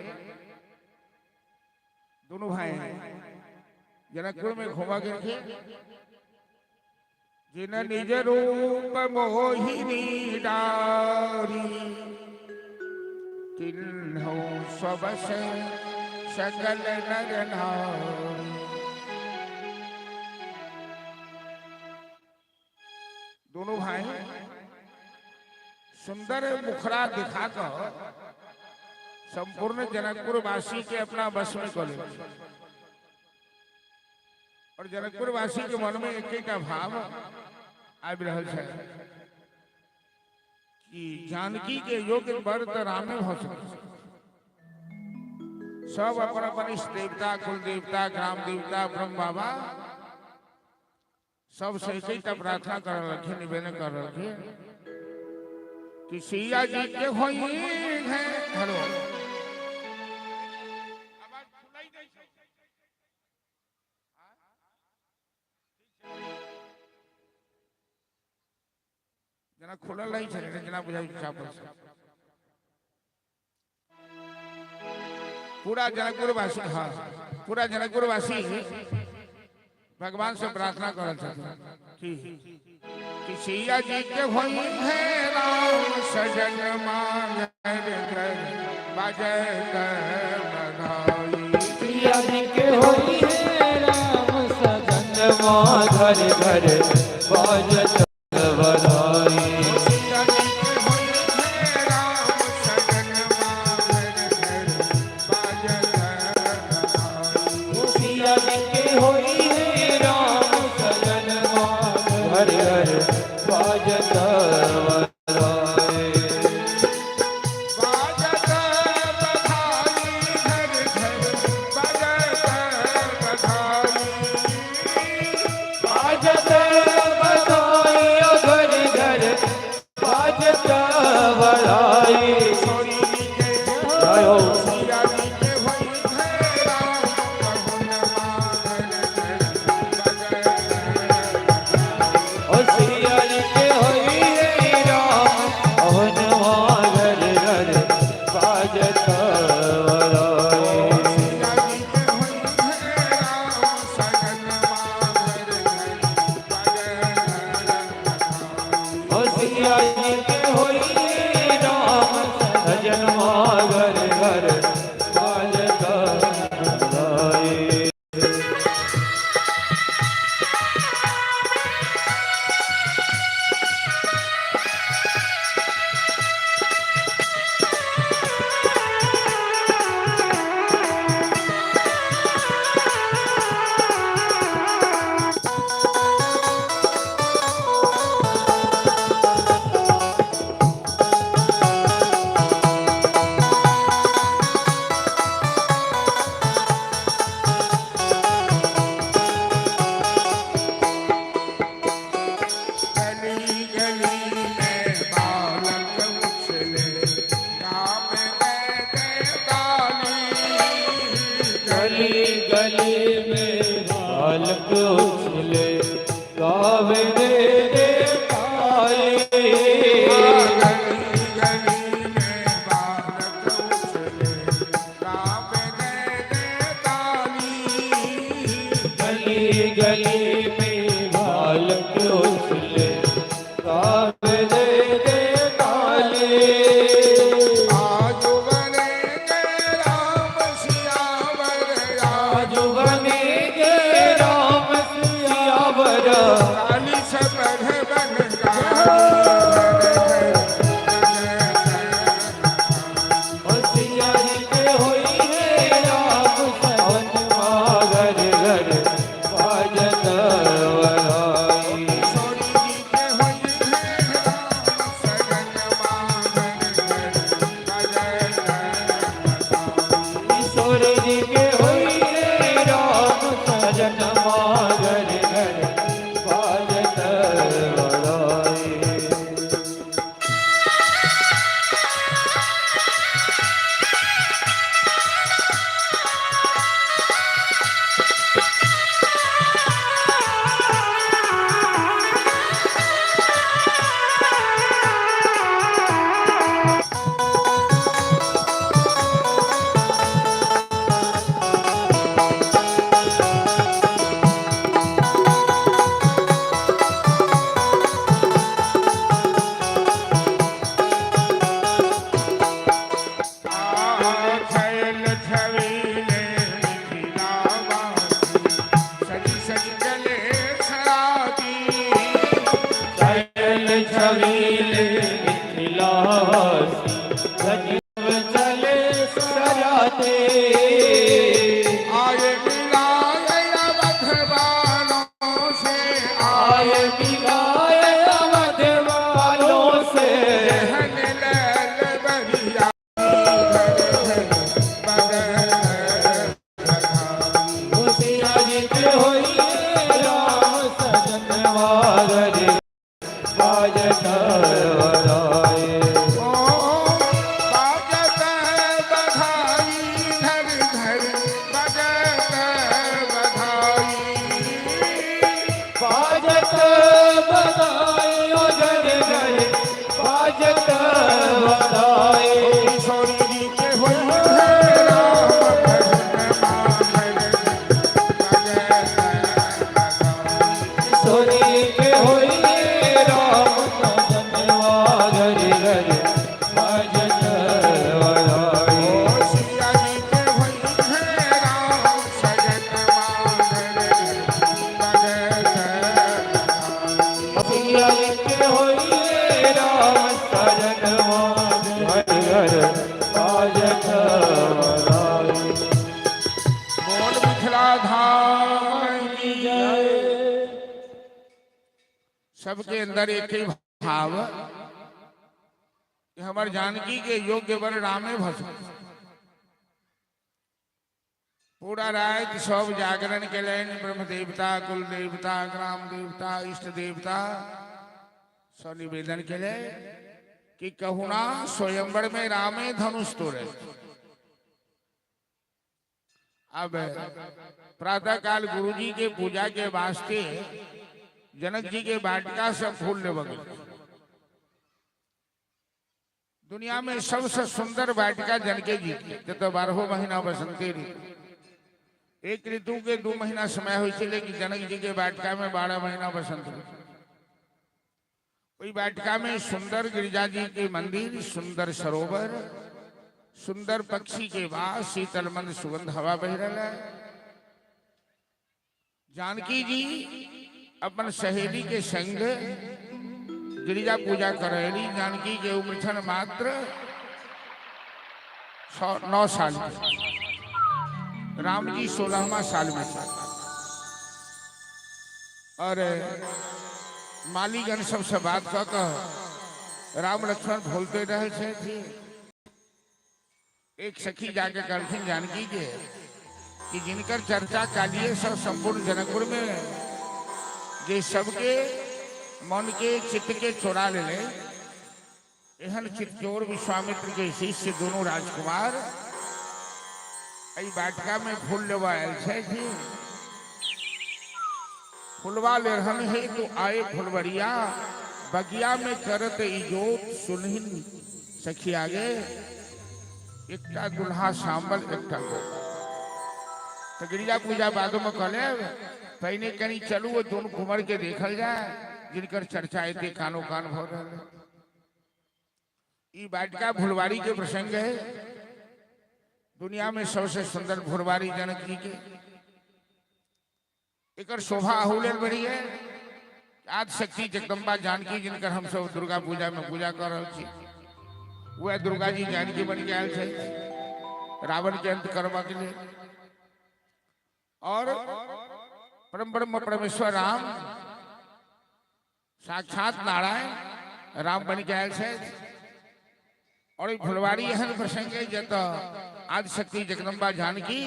दोनों भाई जनकपुर में घूमा गए थे। जिन निज रूप मोहिनी डारी, किन्हो स्वबस सकल नर नारी। दोनों भाई सुंदर मुखरा दिखाकर संपूर्ण जनकपुर वासी के अपना बस में कर ले और जनकपुर वासी के मन में एक एक भाव आबि रहल छै कि जानकी के योग्य वर तऽ रामे भऽ सकै छै। सब अपन अपन इष्ट देवता, कुल देवता, ग्राम देवता, ब्रह्म बाबा सब से एक प्रार्थना कर रखिन, निवेदन कर रखिन कि सिया जी के होई है। हेलो, आवाज खुलाई नहीं छै। जेना खुलल नहीं छै, जेना बुझाइ चापल से पूरा जनकपुर वासी, हाँ, पूरा जनकपुर वासी भगवान से प्रार्थना कर कि सिया जी के होई है राम सजन मांगर घर बजत बधाई। सिया जी के होई है राम सजन घर घर बाजत बधाई। सिया जी के होई है राम सजन मांगर घर बजत बधाई। सिया जी के होई है राम सजन घर घर बाजत बधाई। बाजत बधाई घर घर बाजत बधाई। बाजत बधाई घर घर बाजत बधाई। छोरी के जय हो। सिया जी के होई है राम पहुन मांगर घर बजत ओ सिया जी के होई है राम पवन घर घर बाजत बधाई। सिया जी के होई है राम सजन मांगर घर बजत बधाई। ओ सिया जी के होई है राम सजन घर घर बाजत बधाई। गली गली में बालक उछले राम दे ताली। गली गली में बालक उछले गावे दे दे ताली। गली गली में बालक उछले राम दे ताली। गली गली में बालक धाम की जय। सबके अंदर एक ही भाव कि हमार जानकी के योग्य वर रामे भस। पूरा रात सब जागरण के ब्रह्म देवता, कुल देवता, ग्राम देवता, इष्ट देवता सब निवेदन के कि कहुना स्वयंवर में रामे धनुष तोड़े। अब प्रातः काल गुरुजी के पूजा के वास्ते जनक जी के वाटिका से फूल लेबऽ गेल। दुनिया में सबसे सुंदर वाटिका जनके जी के, जतऽ 12 महीना बसंते ऋतु। एक ऋतु के 2 महीना समय होइ छै, लेकिन जनक जी के वाटिका में 12 महीना बसंत ऋतु। ओहि वाटिका में सुंदर गिरिजा जी के मंदिर, सुंदर सरोवर, सुंदर पक्षी के वास, शीतल मंद सुगंध हवा बह रहा है। जानकी जी अपन सहेली के संग गिरिजा पूजा करेली। जानकी के उम्र छन मात्र 9 साल के, राम जी 16वां साल में थे। और मालीगण सबसे बात कऽ कऽ राम लक्ष्मण बोलते रहे छथि। एक सखी जाके कहलखिन जानकी के कि जिनकर चर्चा कालिए सब संपूर्ण जनकपुर में, जे सबके मन के चित्त के चोरा ले, एहन चित्तचोर विश्वामित्र के शिष्य दोनों राजकुमार एहि वाटिका में फूल लेवा आयल छथि। फुलवा ले रहन है तो आए फुलवरिया, बगिया में करत इजोत। सुनहिन सखी आगे एकटा दुल्हा सांबल एकटा गोर। तो गिरिजा पूजा बादो में कह लेब, पहिने कनी चलू वो दोनों कुंवर के देखल जाए जिनकर चर्चा एते कानो कान भऽ रहल है। ई वाटिका फुलवारी के प्रसंग है। दुनिया में सबसे सुंदर फुलवारी जनक जी के, एकर शोभा अहू लेल बढ़ी है। आदि शक्ति जगदम्बा जानकी जिनकर हम सब दुर्गा पूजा में पूजा कर रहल छी, वह दुर्गा जी जानकी बन के आयल छै रावण के अंत करबा के लिए। और परम ब्रह्म परमेश्वर राम साक्षात नारायण राम बन के आयल छै। और ई फुलवारी एहन प्रसंग है जतऽ आदि शक्ति जगदम्बा जानकी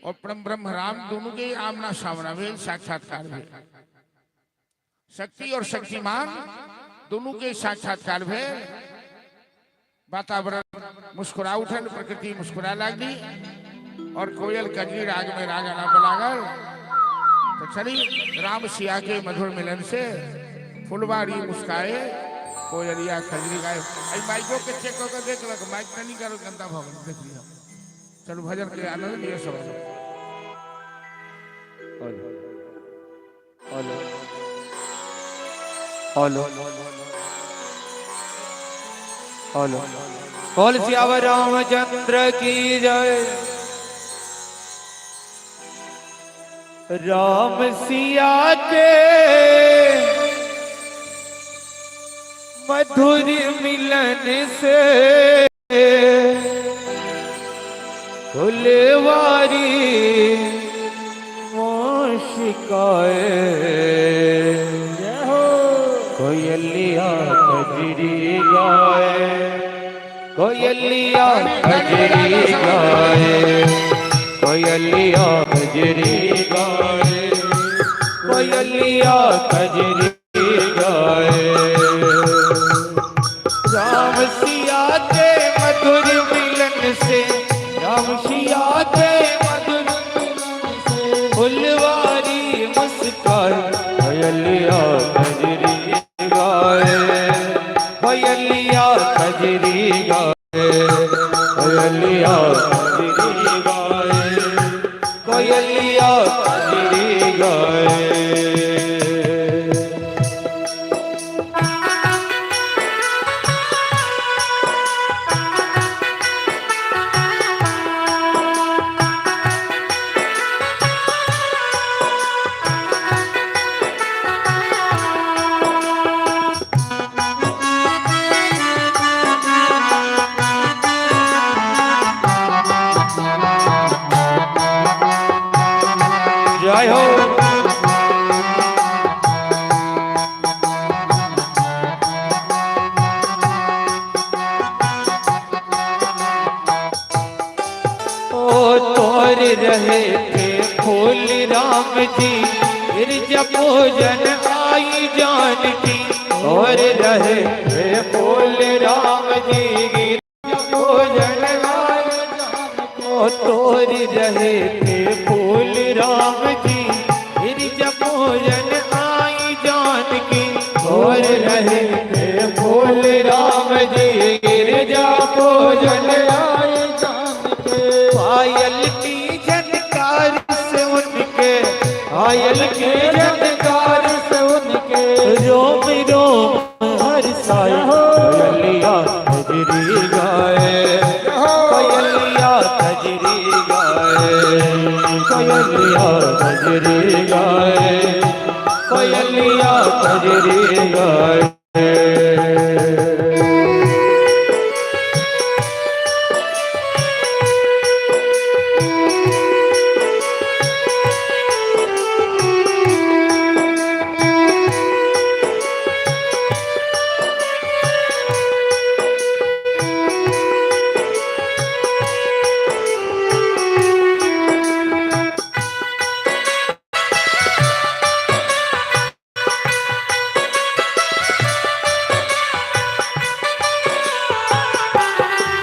और परम ब्रह्म राम दोनों के आमना सामना भेल, साक्षात्कार भेल। शक्ति और शक्तिमान दोनों के साक्षात्कार भेल। वातावरण मुस्कुरा उठल, प्रकृति मुस्कुरा लागली और कोयल कजरी राग में राग आलाप लागल। तो चली राम सिया के मधुर मिलन से फुलवारी मुस्काए, कोयलिया खजरी गाए। अई माइको के चेक कऽ के देख लक, माइक नहीं करो गंदा भवन देख लिया। चलू भजन के आनंद लिय सब। हेलो हेलो हेलो, बोल सियावर रामचंद्र की जय। राम सिया के मधुर मिलन से फुलवारी मुस्काए, कोयलिया कजरी गाए, कोयलिया कजरी गाए, कोयलिया कजरी गाए, कोयलिया कजरी गाए। राम सिया के मधुर मिलन से, राम सिया के मधुर मिलन से फुलवारी मुस्काए, कोयलिया कजरी गाए, कोयलिया कजरी गाए, कोयलिया कजरी गाए, कोयलिया कजरी गाए। तोर रहे थे फूल राम जी, गिरजा पूजन आई जानकी। तोर रहे थे फूल राम जी, गिरजा पूजन आई जानकी। ओ तोर रहे थे फूल राम जी, गिरजा पूजन आई जानकी। तोर रहे थे फूल राम जी, गिरजा पूजन आई जानकी। पायल की झनकार से उनके, पायल की झनकार से उनके, रोम रोम हर साए। कोयलिया कजरी गाए, कोयलिया कजरी गाए, कोयलिया कजरी गाए, कोयलिया कजरी गाए।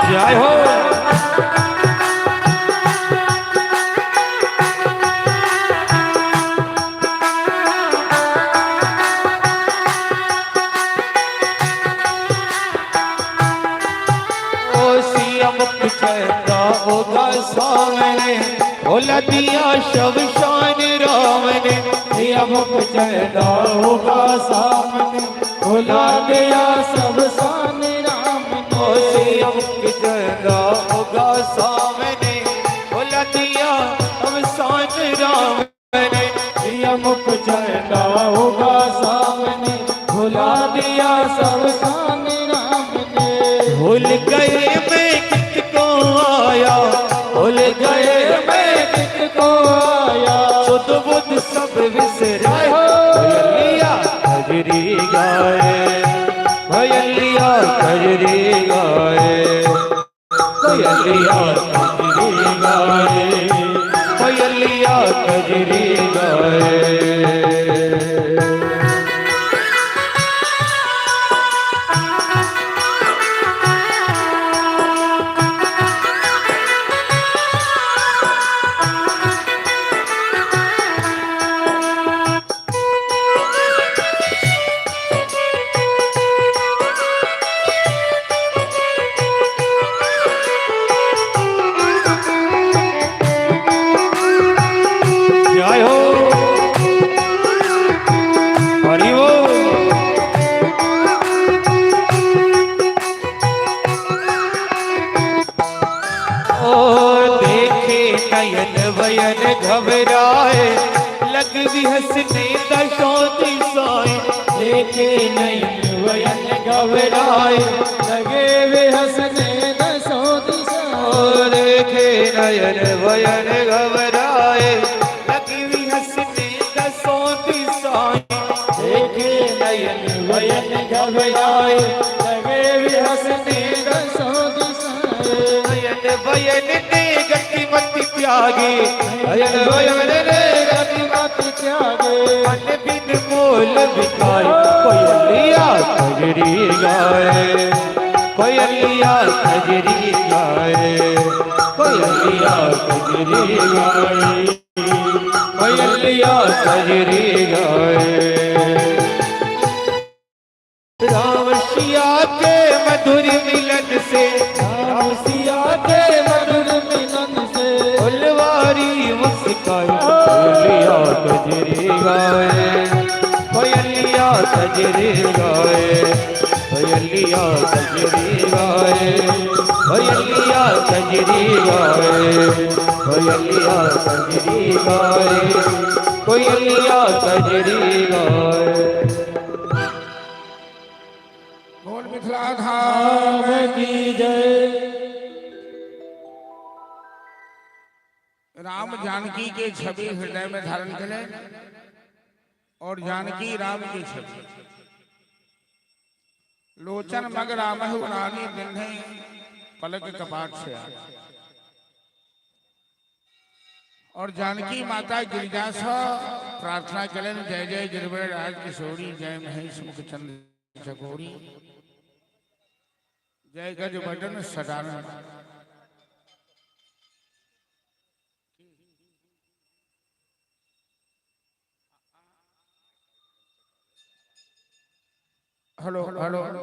जय हो। ओ सिया मुख चेता होगा सामने, भोला दिया शमशान राम ने। सिया मुख चेता होगा सामने, भोला दिया शमशान राम ने। ओ सिया मुख चेता होगा सामने, भोला दिया शमशान राम ने। सिया मुख चेता होगा सामने, भोला दिया शमशान राम ने। भूल गए मैं किसको आया, भूल गए मैं किसको आया, सुध बुध सब विसराए। भैया कजरी गाए, भैया कजरी गाए, भैया कजरी गाए, भैया कजरी गाए। जय हो, हरि बोल। ओ देखे नयन वयन घबराए, लग भी हंसने दशो दिशाएं। देखे नयन वयन घबराए, लगे वे हंसने दसों दिशा। ओ देखे नयन वयन घबराए, लग भी हंसने दसों दिशाएं। देखे नयन वयन घबराए, लगे वे हंसने दसों दिशाएं। नयन वयन ने गति मति त्यागी, नयन वयन ने गति मत त्यागे, मन बिन मोल बिकाए। कोयलिया कजरी गाए, कोयलिया कजरी गाए, कोयलिया कजरी गाए, कोयलिया कजरी गाए। राम सिया के मधुर मिलन से, राम सिया के मधुर मिलन से, फुलवारी मुस्काए। कोयलिया कजरी गाए, कोयलिया कजरी गाए, कोयलिया कजरी गाए, कोयलिया कजरी गाए, कोयलिया कजरी गाए, कोयलिया कजरी गाए। बोल मिथिला धाम राम की जय। राम जानकी के छवि हृदय में धारण करें और जानकी राम की छवि। लोचन मग राम रानी दिन पलक कपाट से आए। और जानकी माता गिरिजा से प्रार्थना कलन, जय जय गिरवर राज किशोरी, जय महेश मुख चंद्र चकोरी, जय गज बदन Sadanand. Hello hello hello.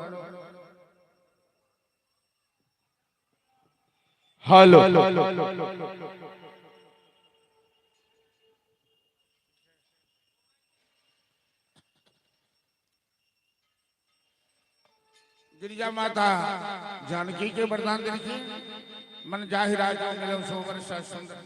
Girija माता जानकी के वरदान दिलखिन, मन जाहि राजा मिलम सोवर सुंदर।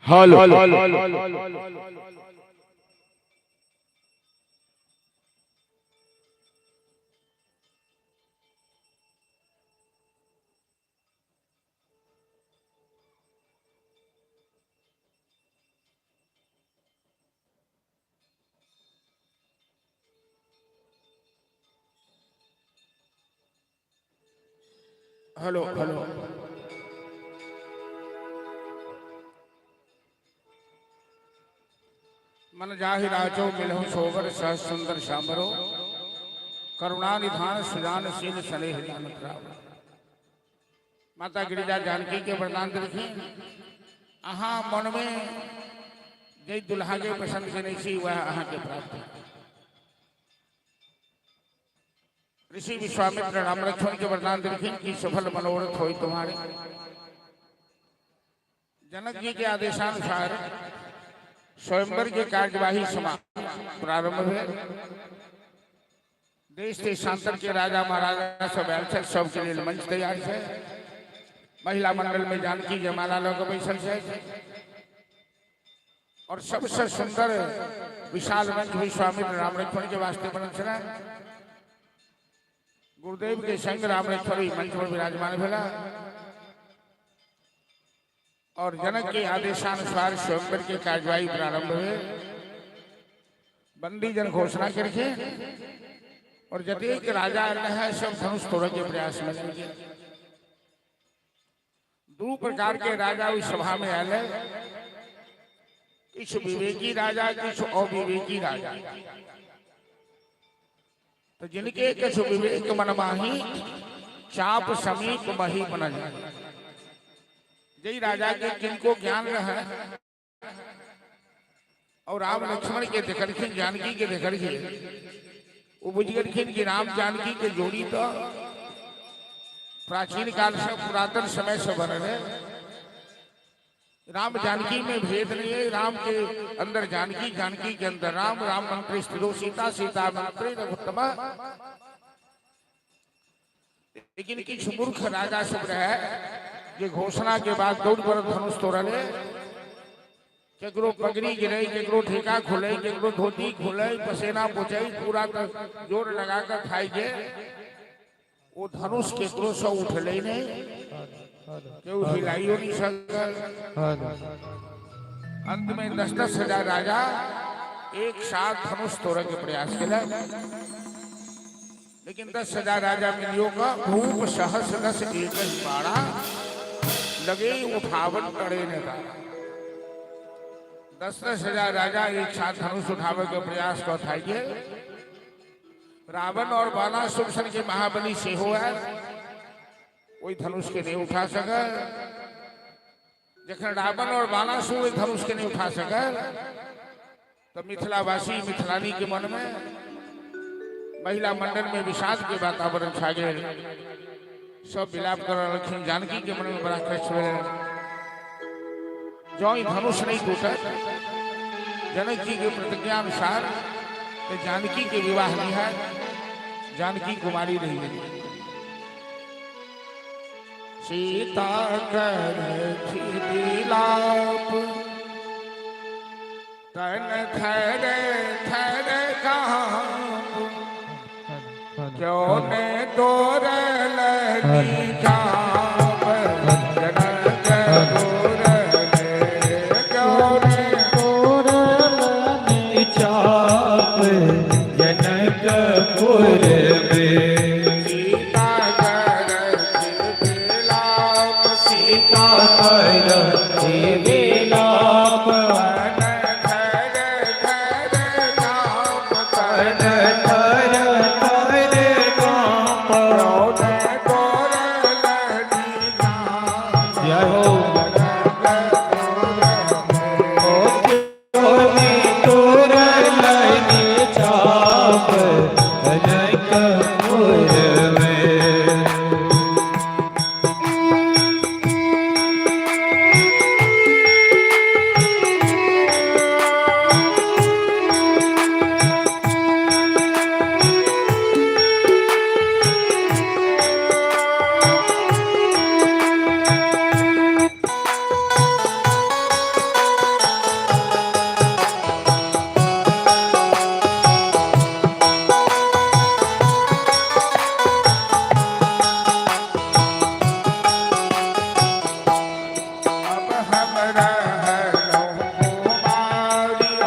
हेलो। हेलो हेलो मन जाहि राजो मिलहु सोवर सहज सुंदर श्यामरो, करुणा निधान सुजान शील स्नेह जानत राव। माता गिरिजा जानकी के वरदान दिलखिन, अहाँ मन में जे दुल्हा के पसंद केने छी वह अहाँ के प्राप्त। ऋषि विश्वामित्र राम लक्ष्मण के वरदान दिलखिन कि सफल मनोरथ होई तुम्हारे। जनक जी के आदेशानुसार स्वयंवर के कार्यवाही समाप्त प्रारंभ भेल। देश देशांतर के राजा महाराजा सब आयल छथि, सबके लेल मंच तैयार छै। महिला मंडल में जानकी जयमाला लऽ कऽ बैसल छै और सबसे सुंदर विशाल मंच विश्वामित्र राम लक्ष्मण के वास्ते बनल छलै। गुरुदेव के संग राम लक्ष्मण मंच पर विराजमान भेला और जनक के आदेशानुसार स्वयंवर के कार्यवाही प्रारंभ भेल। बंदी जन घोषणा करके और जतेक राजा रहे सब धनुष तोड़े के प्रयास में लग गए। दू प्रकार के राजा उस सभा में आयल, किछु विवेकी राजा, किछु अविवेकी राजा। तो जिनके किछु विवेक मन माही, चाप समीप मही बन जाए। जय राजा के किनको ज्ञान रहे और राम लक्ष्मण के देखलखिन, जानकी के देखलखिन, वो बुझ गेलखिन कि राम जानकी के जोड़ी तो प्राचीन काल से पुरातन समय से बनल है। राम जानकी में भेद नहीं है, राम के अंदर जानकी, जानकी के अंदर राम, राम मंत्री स्थिरो सीता, सीता मंत्री रघुत्तम। लेकिन किछु मूर्ख राजा सब रहे जे घोषणा के बाद दौड़ पर धनुष तोड़ले, केकरो पगड़ी गिरे, केकरो ठेका खुले, केकरो धोती खुले, पसेना पोछे, पूरा जोर लगाकर खाई के वो धनुष केकरो से उठले नहीं, केहू हिलाइयो नहीं सकल। अंत में 10-10 हजार राजा एक साथ धनुष तोड़े के प्रयास केलक, लेकिन 10,000 राजा मिलियो का भूप सहस दस एक ही बाड़ा लगे उठावन करे ने। 10-10 हजार राजा एक साथ धनुष उठावे के प्रयास कर थाइए। रावण और बाणासुर सन के महाबली सेहो है, वही धनुष के नहीं उठा सकल। जखन रावण और बाणासुर धनुष के नहीं उठा सकल तो मिथिलावासी मिथिलानी के मन में महिला मंडल में विषाद के वातावरण छा गेल। सब विलाप कर रहलखिन। जानकी के मन में बड़ा कष्ट भेल। जँ ई धनुष नहीं टूटत जनक जी के प्रतिज्ञा अनुसार तो जानकी के विवाह नहीं है, जानकी कुमारी रही गई। सीता कर विलाप तन थर थर कांप, क्यों ने तोर लगी चाप, जनक पुर ले क्यों ने तोर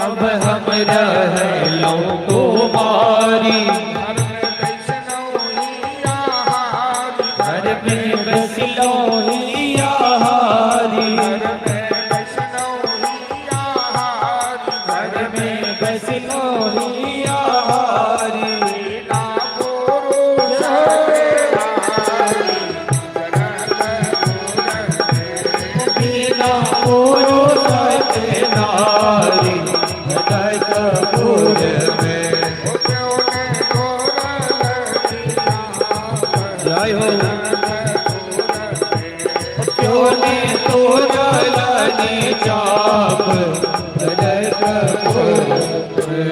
अब हम रहलो कुमारी। घर में वैष्णव ही आहारी। घर में बसलो ही आहारी। घर में घर में बसलो ही आहारी। बिना पुरुष नारी, जनकपुर में। बिना पुरुष के नारी जनकपुर में। ओ क्यों ने गोरल जय हो। जनकपुर में। क्यों ने तोरलनी चाप जनकपुर में।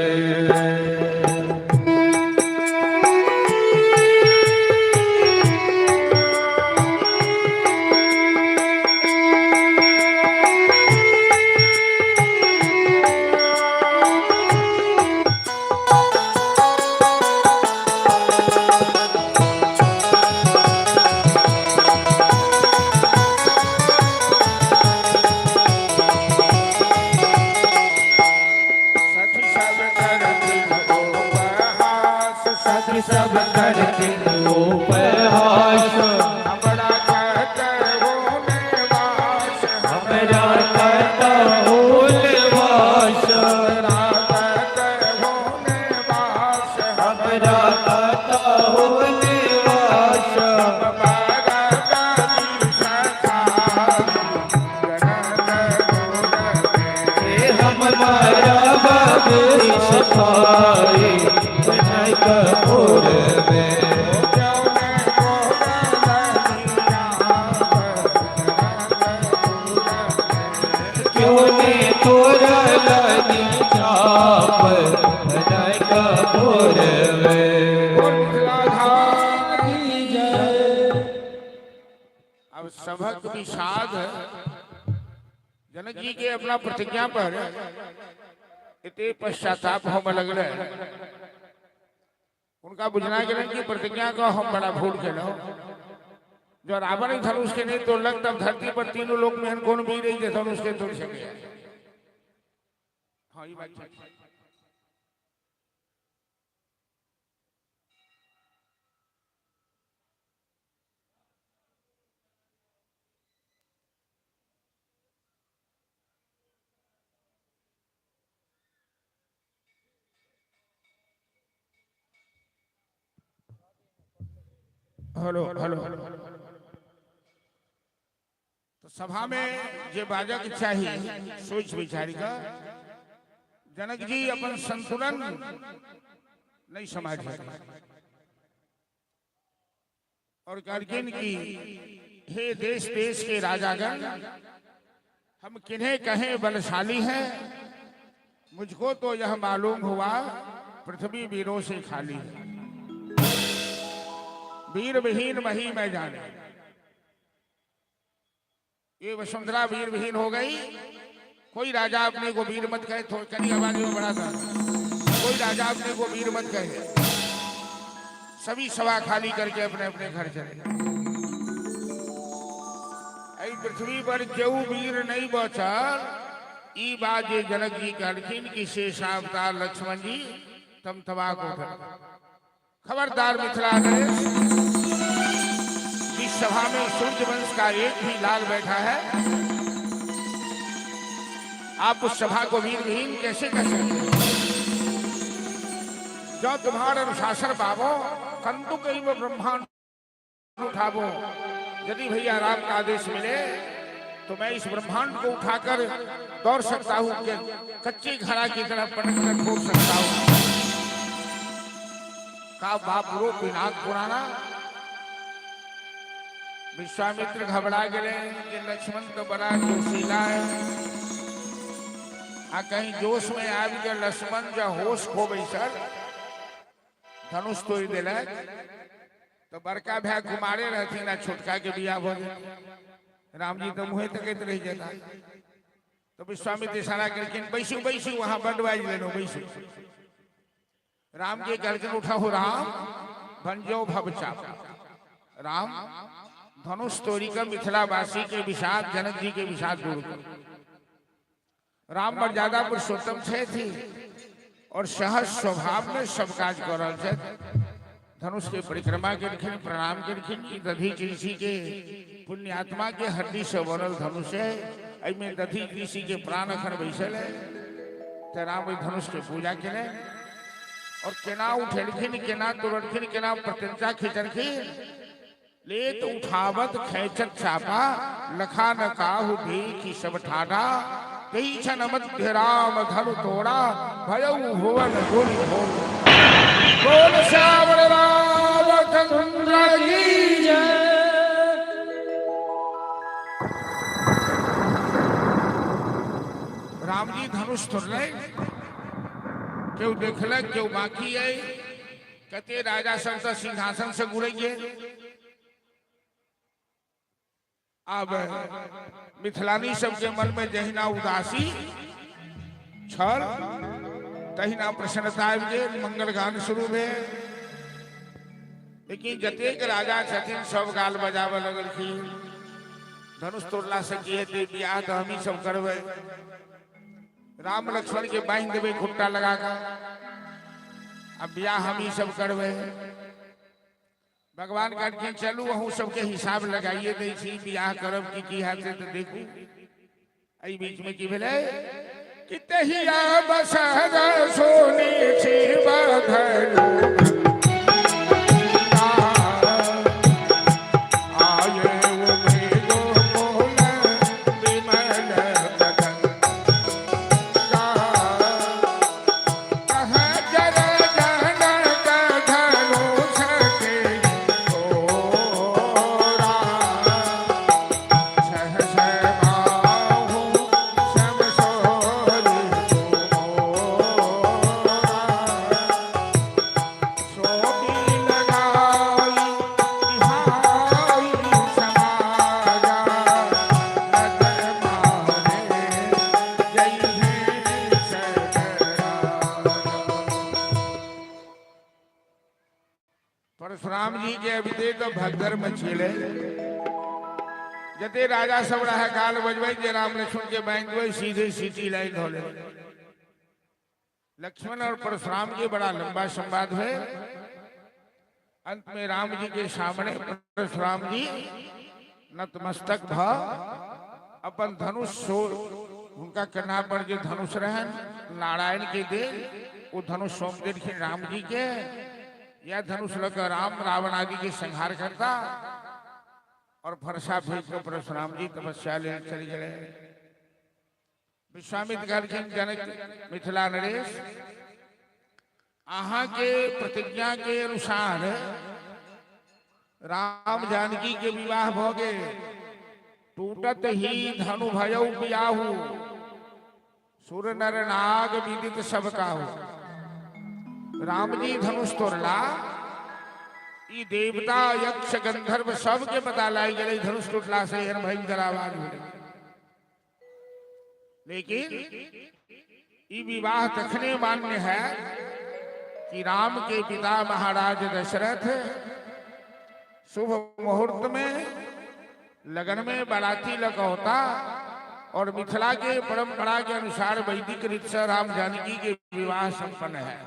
सखी सब करती उपहास, सखी सब करती उपहास। हमरा कहत होने वास, हमरा कहत होने वास। हमरा कहत होने वास, हमरा कहत होने वास। भगवती सखारी, जनकपुर में। हे हमारा बाबू सखाई जनकपुर में। क्यों ने गोरलनी चाप, जनकपुर में। क्यों ने तोरलनी चाप जनकपुर में। अब सबक विषाद जनक जी के अपना प्रतिज्ञा पर इतने पश्चाताप होने लगल। उनका बुझना गेलन कि प्रतिज्ञा को हम बड़ा भूल गेलो। जो रावण ही धनुष के नहीं तोड़लक तब धरती पर तीनों लोक में एहन कौन वीर रही जे धनुष के तोड़ सके। हाँ, ई बात छै। हेलो हेलो, तो सभा में जे बाजक चाही सोच विचारी का जनक जी अपन संतुलन नहीं समझ सके और कहलखिन कि हे देश देश के राजागण, हम किन्हें कहें बलशाली हैं, मुझको तो यह मालूम हुआ पृथ्वी वीरों से खाली है, वीर विहीन मही मैं जाने। ये वसुंधरा वीर विहीन हो गई। कोई राजा अपने को वीर मत कहे, थोड़ी कनी आवाज में बढ़ा था, कोई राजा अपने को वीर मत कहे। सभी सभा खाली करके अपने अपने घर चले गए। ऐ पृथ्वी पर क्यों वीर नहीं बचल, ई बात जे जनक जी कहलखिन कि शेषावतार लक्ष्मण जी तमतमा को उठल। खबरदार मिथिला नरेश, इस सभा में सूर्य वंश का एक भी लाल बैठा है, आप उस सभा को वीर विहीन कैसे कर सकते हैं? जो तुम्हारा अनुशासन पावो, कंदुक ब्रह्मांड उठावो। यदि भैया राम का आदेश मिले तो मैं इस ब्रह्मांड को उठाकर दौड़ सकता हूँ, कि कच्ची घड़ा की तरह पटक कर ठोक सकता हूँ। का बाप रो पिनाक पुराना। विश्वामित्र घबरा गए कि लक्ष्मण तो बड़ा जोशीला है, आ कहीं जोश में आबि के लक्ष्मण जो होश खो बैसल धनुष तोड़ दिलक तो बड़का भाई कुमारे रहथिन आ छोटका के बियाह भऽ गेल। राम जी तो मुँहे तकैत रहि जेता। तो विश्वामित्र इशारा केलखिन, बैसू बैसू, वहां बड बाजि लेलहुँ, बैसू। राम जी कहलखिन, उठा हो राम, भंजो भवचाप। राम धनुष तोड़ी कर मिथिलावासी के विषाद, जनक जी के विषाद दूर कर। राम मर्यादा पुरुषोत्तम छथि और सहज स्वभाव में सब काज कर रहल छथि। धनुष के परिक्रमा केलखिन, प्रणाम केलखिन। ई दधीच ऋषि के पुण्यात्मा के हड्डी से बनल धनुष है, एहिमे दधीच ऋषि के प्राण अखन बैसल है। तऽ राम ओहि धनुष के पूजा केलनि और केना उठेलखिन, केना तोड़लखिन, केना प्रत्यंचा खींचलखिन। लेत उठावत खैचत चापा, लखा न काहु देखी सब ठाडा, कई छन मध्य राम धनु तोड़ा, भयउ भुवन गुण घोर। बोल श्यावर राम चंद्र की जय। रामजी धनुष तोड़ले, केओ देखलक केओ बाकी अइ। कते राजा सब तऽ सिंहासन से गुरै गेल। आब मिथिलानी सबके मन में जहिना उदासी छल तहिना प्रसन्नता आबि गेल, मंगल गान शुरू भेल। लेकिन जतेक राजा छथिन सब गाल बजाबऽ लगलखिन। धनुष तोड़ला से की हेतै, बियाह तऽ हमही सब करबै, राम लक्ष्मण के बांधि देबै खुट्टा लगा कऽ, आ बियाह हमही सब करबै। भगवान कहलखिन चलू अहूँ सबके हिसाब लगाइए दै छी, बियाह करब की की हेतै तऽ देखू। एहि बीच में की भेलै कि तहिया बसर सोनी छी बधलू आये उमेगो मोल विमल बदन कह जर जनक धनुष के तोरा सहस बाहु सब सोरी मोरा सोबी लगाई तिहाई समाजा नजर मारे जय हे सदराजा। परशुराम जी के अबिते तो भगदड़ मचेले, जते राजा सब रहे गाल बजबै जे राम लक्ष्मण के बांधि देबै, सीधे सीटी लाइन धो ले। लक्ष्मण और परशुराम के बड़ा लंबा संवाद है। अंत में राम जी के सामने परशुराम जी नतमस्तक भ अपन धनुष सो हुनका कन्हा पर जे धनुष रहन नारायण के दे, वो धनुष सौंप देलखिन राम जी के। यह धनुष लकर राम रावण आदि के संहार करता और फरसा फेंक कर परशुराम जी तपस्या ले चले गए। विश्वामित्र कहलखिन जनक मिथिला नरेश, अहाँ के प्रतिज्ञा के अनुसार राम जानकी के विवाह भ गेल। टूटत ही धनु भयउ बियाहू, सुर नर नाग विदित सब काहू। राम जी धनुष तोड़ला, ई देवता यक्ष गंधर्व सबके पता लागि गेलै धनुष टूटला से एहन भयंकर आवाज भेलै। लेकिन ई विवाह तखने मान्य है कि राम के पिता महाराज दशरथ शुभ मुहूर्त में लगन में बाराती लगौता और मिथिला के परंपरा के अनुसार वैदिक रीत से राम जानकी के विवाह संपन्न है।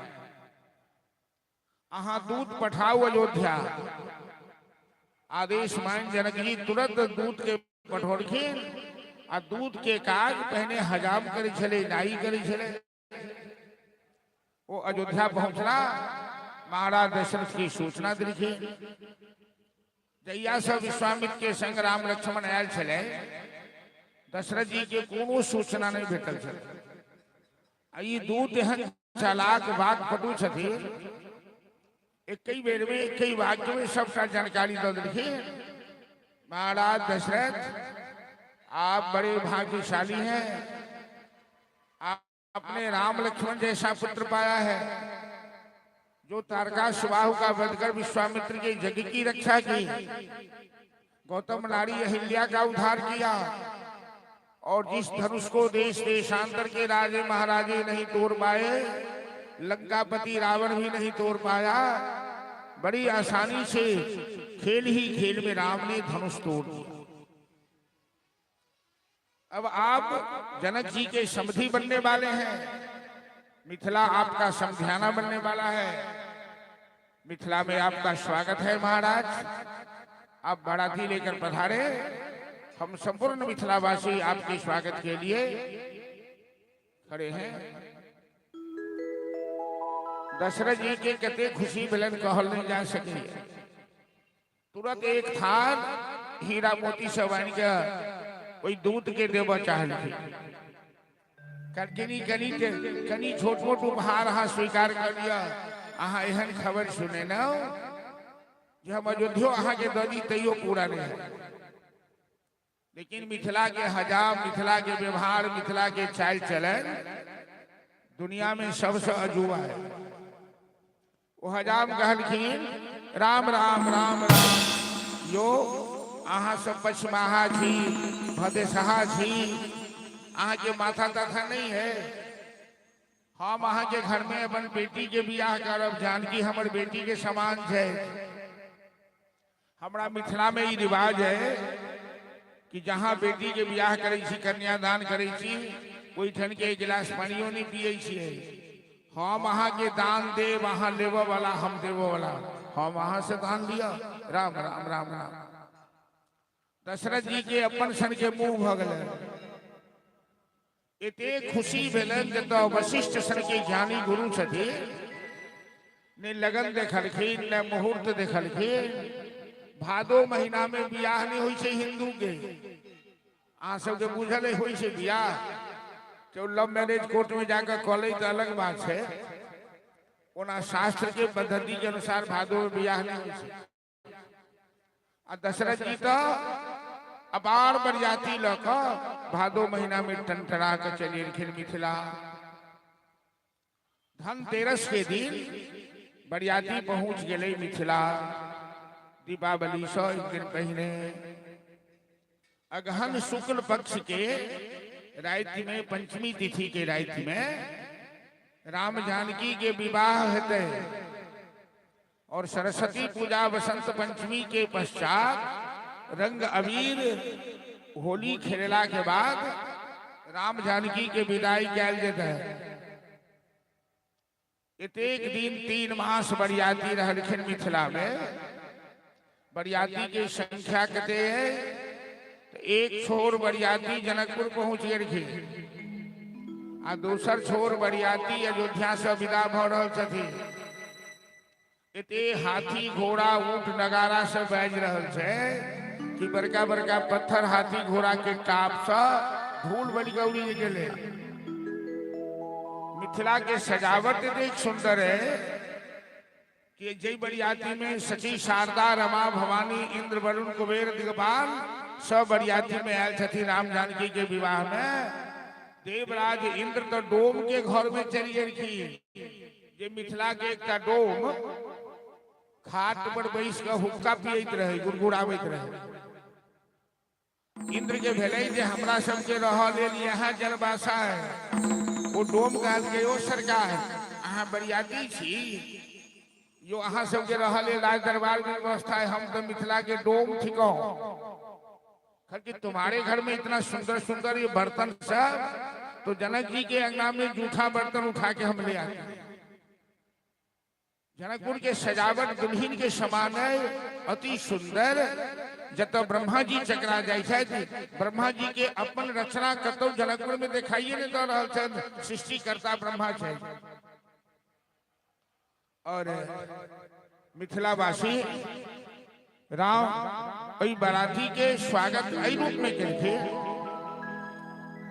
अहाँ दूत पठाऊ अयोध्या। आदेश मान जनक जी तुरंत दूत के पठौलखिन। आ दूत के काज पहिने हजाम करै छलै, नाई करै छलै। ओ अयोध्या पहुंचला, महाराज दशरथ की सूचना देलखिन। जहिया से विश्वामित्र के संग राम लक्ष्मण आयल छलै, दशरथ जी के कोनो सूचना नहीं भेटल छलै। आ ई दूत एहन चालाक वाकपटु छथिन, एकहि बेर में एकहि वाक्य में सबटा जानकारी दऽ देलखिन। महाराज दशरथ, आप बड़े भाग्यशाली हैं, आपने राम लक्ष्मण जैसा पुत्र पाया है, जो तारका सुबाहु का वध कर विश्वामित्र के यज्ञ की रक्षा की, गौतम नारी अहिल्या का उद्धार किया, और जिस धनुष को देश देशांतर के राजे महाराजे नहीं तोड़ पाए, लंकापति रावण भी नहीं तोड़ पाया, बड़ी आसानी से खेल ही खेल में राम ने धनुष तोड़ दिया। अब आप जनक जी के समधी बनने वाले हैं, मिथिला आपका समधियाना बनने वाला है। मिथिला में आपका स्वागत है महाराज। आप बाराती लेकर पधारे, हम संपूर्ण मिथिलावासी आपके स्वागत के लिए खड़े हैं। दशरथ जी के कते खुशी भेलन कहल नहीं जा सके। तुरंत एक थान हीरा मोती सब आनि के ओहि दूत के देबऽ चाहलखिन। कनि कनि कनि छोट मोट उपहार अहाँ स्वीकार कर लिअ। अहाँ एहन खबर सुनेलहुँ जे हम अयोध्यो अहाँके दऽ दी तैयो पूरा नहीं है। लेकिन मिथिला के हजाम, मिथिला के व्यवहार, मिथिला के चाल चलन दुनिया में सबसे अजूबा है। ओ हजाम कहलखिन राम राम राम राम, यो अहाँ सब पछमाहा छी, भदेसहा छी, अहाँ के माथा ताथा नहीं है। हम अहाँ के घर में अपन बेटी के बियाह करब, जानकी हमर बेटी के समान छै। हमरा मिथिला में ई रिवाज है कि जहाँ बेटी के बियाह करै छी, कन्यादान करै छी, ओहिठाम के एक गिलास पानियो नहीं पियै छियै। हम अहाँ के दान देब, अहाँ लेबऽ वाला, हम देबऽ वाला, हम अहाँ से दान लिअ। राम राम राम राम। दशरथ जी के अपन सन के मुंह भऽ गेलै। एते खुशी भेलनि जतऽ वशिष्ठ सन के ज्ञानी गुरु छथिन, ने लगन देखलखिन ने मुहूर्त देखलखिन। भादो महीना में बियाह नहीं होइ छै हिंदू के, अहाँ सबके बुझल है होइ छै बियाह? केओ लव मैरिज कोर्ट में जाकर कऽ लै तऽ अलग बात छै, ओना शास्त्र के पद्धति के अनुसार भादो में बियाह नहीं होइ छै। आ दशरथ जी तऽ अपार बरियाती लऽ कऽ भादो महीना में टनटना कऽ चलि एलखिन मिथिला। धनतेरस के दिन बरियाती पहुंच गेलै मिथिला, दीपावली से एक दिन पहिने। अगहन शुक्ल पक्ष के राति में, पंचमी तिथि के राति में राम जानकी के विवाह हेतै और सरस्वती पूजा बसंत पंचमी के पश्चात रंग अबीर होली खेलला के बाद राम जानकी के विदाई कयल जेतै। एतेक दिन 3 मास बरियाती रहलखिन मिथिला में। बरियाती के संख्या कते है? तो एक छोर बरियाती जनकपुर पहुंच गेलखिन आ दोसर छोर बरियाती अयोध्या से विदा भऽ रहल छथिन। एते हाथी घोड़ा ऊंट नगाड़ा सब बाजि रहल छै कि बड़का बड़का पत्थर हाथी घोड़ा के टाप से धूल बनि कऽ उड़ि गेलै। मिथिला के सजावट एतेक सुंदर है कि जय बरियाती में सची शारदा रमा भवानी इंद्र वरुण कुबेर दिगपाल सब बरियाती में आयल छथिन राम जानकी के विवाह में। देवराज इंद्र तो डोम के घर में चलि गेलखिन, जे मिथिला के एकटा डोम खाट पर बैस कऽ हुक्का पियैत रहे, गुड़गुड़ाबैत रहे। इंद्र के भेलै जे हमरा सबके रहऽ लेल यहाँ जलवासा है। ओ डोम कहलकै, ओ सरकार अहाँ बरियाती छी यो, अहाँ सबके रहऽ लेल राज दरबार में व्यवस्था है, हम तो मिथिला के डोम थिकहुँ। कि तुम्हारे घर में इतना सुंदर सुंदर ये बर्तन सब, तो जनक जी के अंगना में जूठा बर्तन उठा के हम ले आते हैं। जनकपुर के सजावट दुल्हन के समान है, अति सुंदर। जत ब्रह्मा जी चकरा जाय छथि, ब्रह्मा जी के अपन रचना कतौ जनकपुर में देखाइए नहीं दऽ रहल छथि, सृष्टिकर्ता ब्रह्मा छथि। और मिथिलावासी राम एहि बाराती के स्वागत एहि रूप में केलखिन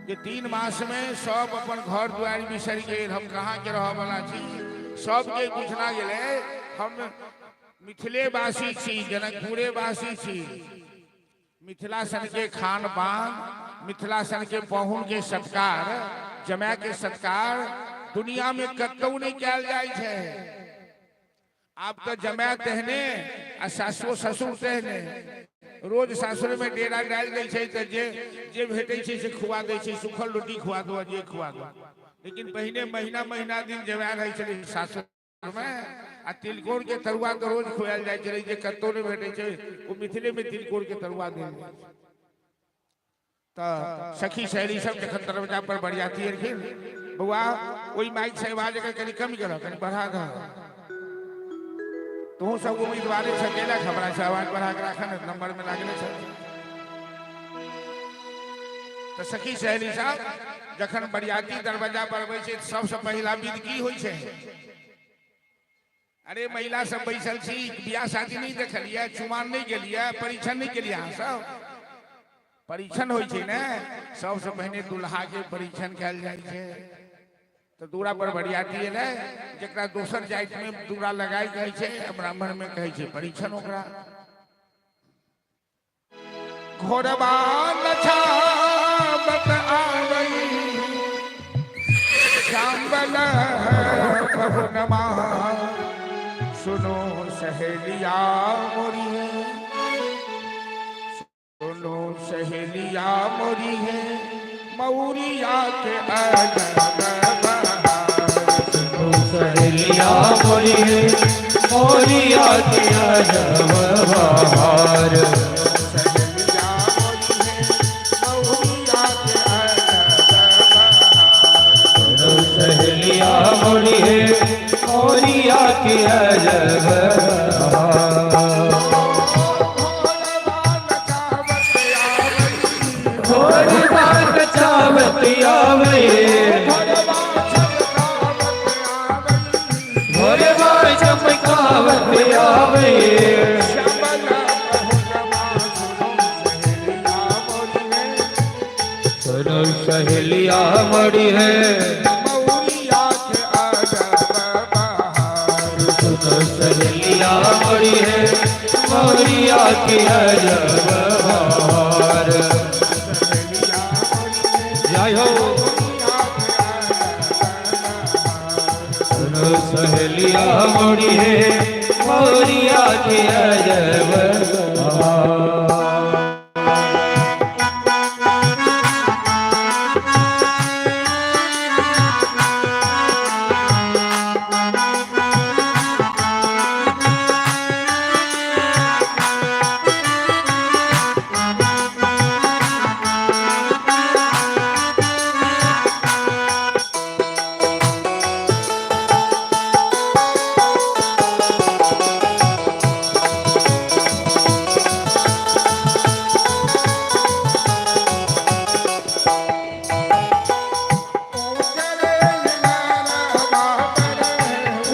जे 3 मास में सब अपन घर दुआरि बिसरि गेल, हम कहाँ के रहऽ वाला छी, सबके बुझना गेलै हम मिथिले वासी छी, जनकपुरे वासी छी। मिथिला सन के खान पान, मिथिला सन के पाहुन के सत्कार, जमाय के सत्कार दुनिया में कतौ नहीं कयल जाइ छै। आब तो जमाय तेहने आ सासुओ ससुर तेहने, रोज सासुर में डेरा डालि दै छै तऽ जे जे भेटै छै से खुआ दै छै, सूखल रोटी खुआ दो, जे खुआ दो। लेकिन पहिने महीना महीना दिन जमाय रहै छलै सासुर में, आ तिलकोर के तरुआ तऽ रोज खुआयल जाइ छलै, जे कतौ नहि भेटै छै ओ मिथिले में तिलकोर के तरुआ देल जाइ छै। तऽ सखी सहेली सब जखन दरवाजा पर बरियाती एलखिन, बौआ ओहि माइक से आवाज अगर कनि कम करह, कनि बढ़ा दह। तोहू सब उम्मीदवारे छकेलक हमरा से आवाज बढ़ा के राखन, नंबर में लागले छ। तऽ सखी सहेली सब जखन बरियाती दरवाजा पर अबै छै, सबसे पहिला विध की होइ छै? अरे महिला सब बैसल छी, बियाह शादी नहीं देखलियै, चुमान नहीं गेलियै, परीक्षण नहीं केलियै? अहाँ सब परीक्षण होइ छै ने? सबसे पहिने दुल्हा के परीक्षण कयल जाइ छै। तऽ दूरा पर बरियाती एलै, जकरा दोसर जाति में दूरा लगाइ कहै छै, ब्राह्मण में कहै छै परीक्षण। ओकरा घोड़बा नचावत आवई श्यामल पहुनमा, सुनो सहेलिया मोरी है, सुनो सहेलिया मोरी है, मौरिया के अजब बहार। सुनो सहेलिया मोरी है, मोरिया के अजब बहार। सहेलिया मोरी है, मौरिया के अजब बहार। सुनो सहेलिया मोरी है, मोरिया के अजब बहार। घोड़बा नचावत आवई, घोड़बा नचावत आवे, घोड़बा घोड़बा चमकावत आवे, घोड़बा चमकावत आवे। सुनो सहेलिया मोरी है, मौरिया के अजब बहार। सुनो सहेलिया मोरी है, मोरिया के अजब बहार। सहेलिया मोरी है, जय हो। मौरिया के अजब बहार। सुनो सहेलिया मोरी है, मोरिया के अजब बहार।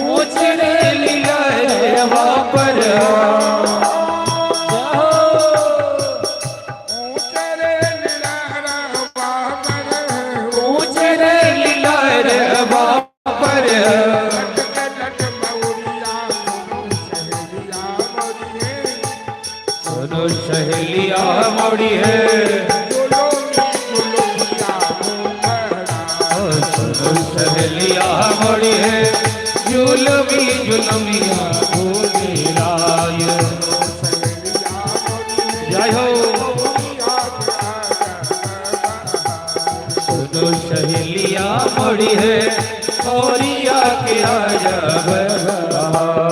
ऊंच रे ऊंच रे लीला पर, ऊंच रे लीलरवा पर, ऊंच रे लीला पर, लटक लट मौरिया, सुनो सहेलिया मोरी है, सुनो सहेलिया मोरी है, जुलोमी जुलोमिया मुखड़ा। सुनो सहेलिया मोरी है, जुलमी जुलमिया राय। सहेलिया मोरी है, जय हो। मौरिया के अजब बहार। सुनो सहेलिया मोरी है, मोरिया के अजब बहार।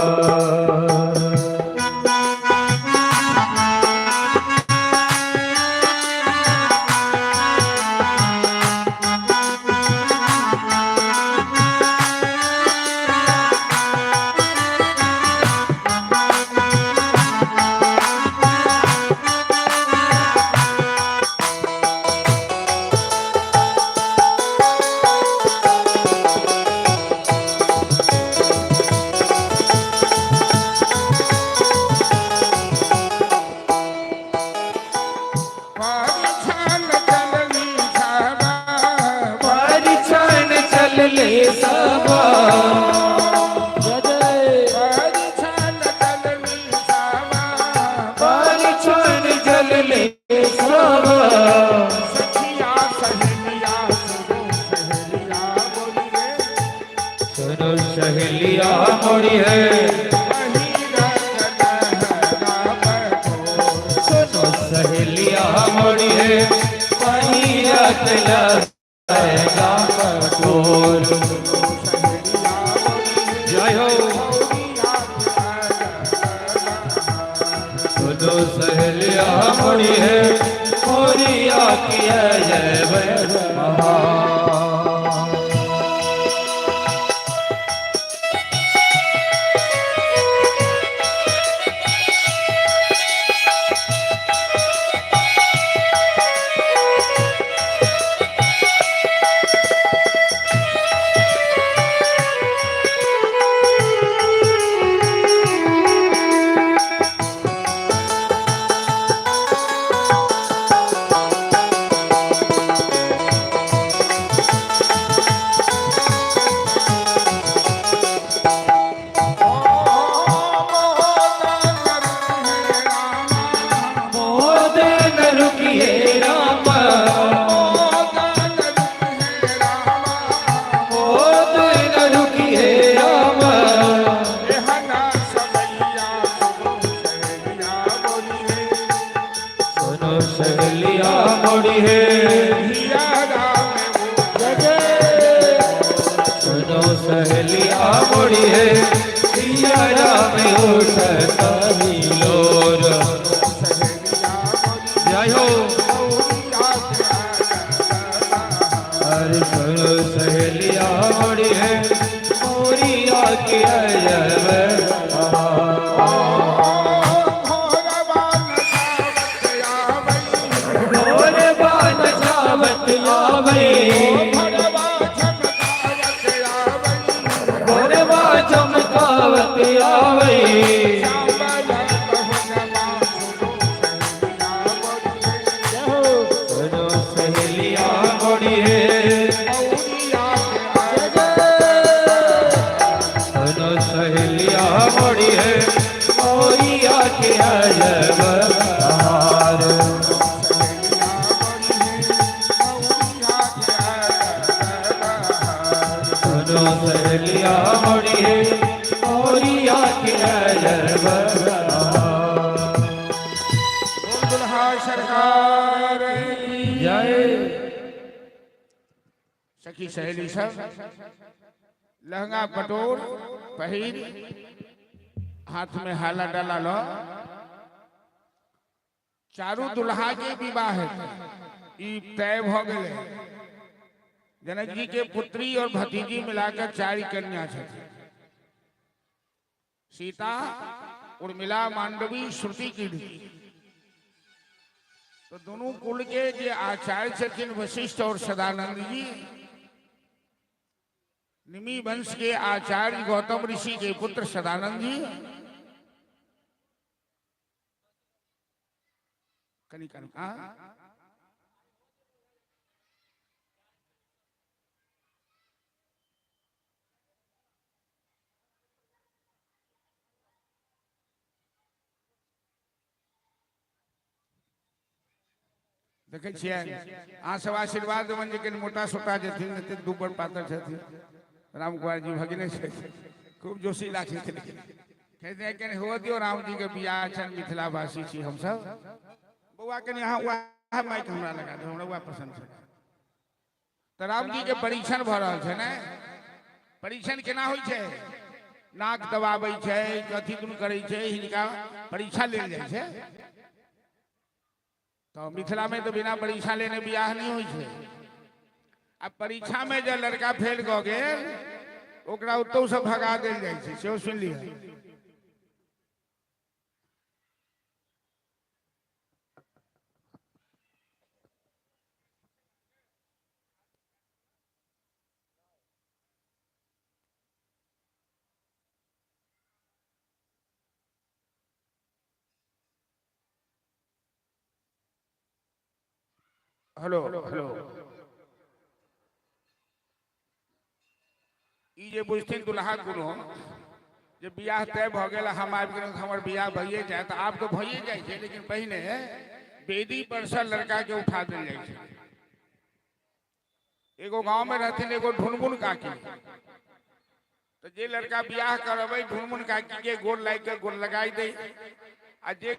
परिछन चलनी छबा, परिछन चलले सबा, जय जय। परिछन चलनी छबा, परिछन चलले सबा। सखिया सहेलिया सुनो सहेलिया मोरी रे, सुनो सहेलिया मोरी है, वही रंग लहरा बटोर। सुनो सहेलिया मोरी है, वही रत लहरा कठोर। सहेलिया मोरी है, जय हो। मौरिया के अजब बहार। सुनो सहेलिया मोरी है, मोरिया के अजब महान। मोद न रुकिए राम, मोद न रुकिए राम। सुनो सहेलिया मोड़ी है, सुनो सहेलिया मोड़ी है, सिया राम उठता लोर। जय हो। अरे सुनो सहेलिया मोड़ी है, मोरिया के अजब भोर बान जावत आवे, भोरवा चमकावत आवे। सुनो सहेलिया मोड़ी है, सुनो सहेलिया मोड़ी है, मोरिया के अजब हार। सुनो सहेलिया मोड़ी है, मोरिया के अजब हार। दुल्हा सरकार की जय। सखी सहेली सब लहंगा पटोर पहिर हाथ में हाला डाला लो, चारू दुल्हा के विवाह है, ई तय भ गेलै। जनक जी के पुत्री और भतीजी मिलाकर चारि कन्या छथिन, सीता, उर्मिला, मांडवी, श्रुति कीर्ति। तो दोनों कुल के जे आचार्य छथिन वशिष्ठ और सदानंद जी, निमी वंश के आचार्य गौतम ऋषि के पुत्र सदानंद जी, कनी कनी हाँ देखै छियै अहाँ सब आशीर्वाद देबनि जे कनि मोटा सोटा जेथिन, एते दुबर पातर छथिन राम कुमार जी, भगिने छथिन, खूब जोशीला छथिन। कहते कनि हुअ दियौ राम जी के बियाह छनि, मिथिलावासी छी हमसब। बौआ कनि अहाँ वएह माइक हमरा लगा दियौ, हमरा वएह पसंद छै। तऽ राम जी के परीक्षण भऽ रहल छै ने, परीक्षण केना होइ छै? नाक दबाबै छै, कथी दुन करै छै, हिनका परीक्षा लेल जाइ छै। तो मिथिला में तो बिना परीक्षा लेने बियाह नहीं होइ छै। आ परीक्षा में जे लड़का फेल कऽ गेल ओकरा ओतौ से भगा देल जाइ छै, सेहो सुनि लिअ। हेलो हेलो, ई जे बुझथिन दुल्हा कोनो जे बियाह तय भऽ गेल, हम आबि गेलहुँ तऽ हमर बियाह भइए जाय, तऽ आब तऽ भइए जाइ छै, लेकिन पहिने वेदी पर से लड़का के उठा देल जाइ छै। एगो गांव में रहथिन एगो ढुनमुन काकी, तऽ जे लड़का बियाह करबै ढुनमुन काकी के गोर लागि के गोर लगाई दे, आ जे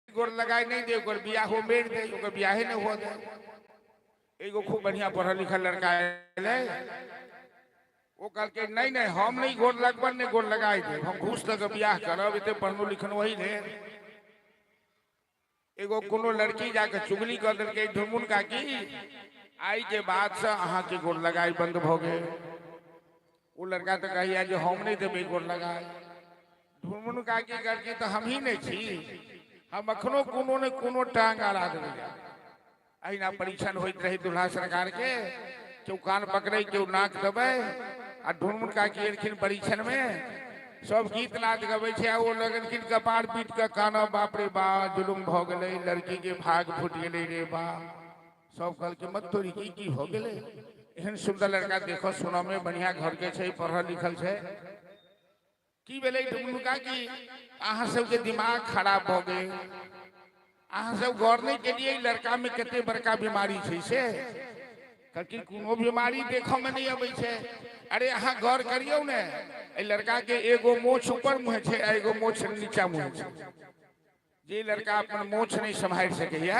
गोर लगाई नहीं दे ओकर बियाहो मेर दे, ओकर बियाहे नहीं हुआ दे। एगो खूब बढ़िया पढ़ल लिखल लड़का एलै, ओ कहलकै नहीं नहीं हम नहीं गोर लगबन नहीं गोर लगाई दे, हम घूस लऽ के बियाह करब, एते पढ़लो लिखल वही ले। एगो कोनो लड़की जाके चुगली कर देलकै ढुनमुन काकी, आइ के बाद से अहाँके गोर लगाइ बंद भऽ गेल। ओ लड़का तऽ कहैया जे हम नहि देबै गोर लगाइ। ढुनमुन काकी कहलकै तऽ हमही नहि छी, हम अखनो कोनो ने कोनो टांग अड़ा देबै। अहिना परीक्षण होइत रहै दुल्हा सरकार के, केओ कान पकड़ै केओ नाक दबै, आ ढुनमुन काकी एलखिन परीक्षण में, सब गीत नाद गबै छै आ ओ लगलखिन कपार पीट के कानऽ, बाप रे बा जुलुम भऽ गेलै, लड़की के भाग फूटि गेलै रे बा। सब कहलकै मत तोरी की की भऽ गेलै, एहन सुन्दर लड़का देखऽ सुनऽ में बढ़िया घर के छै, पढ़ल लिखल छै, की भेलै ढुनमुन काकी अहाँ सबके दिमाग खराब भऽ गेल, अहाँ सब गौर नहि केलियै लड़का में कते बड़का बीमारी छै से। कहलखिन कोनो बीमारी देखऽ में नहि अबै छै। अरे अहाँ गौर करियौ ने, एहि लड़का के एगो मोछ ऊपर मुँहे छै आ एगो मोछ नीचा मुँहे छै। जे लड़का अपन मोछ नहि सम्हारि सकैया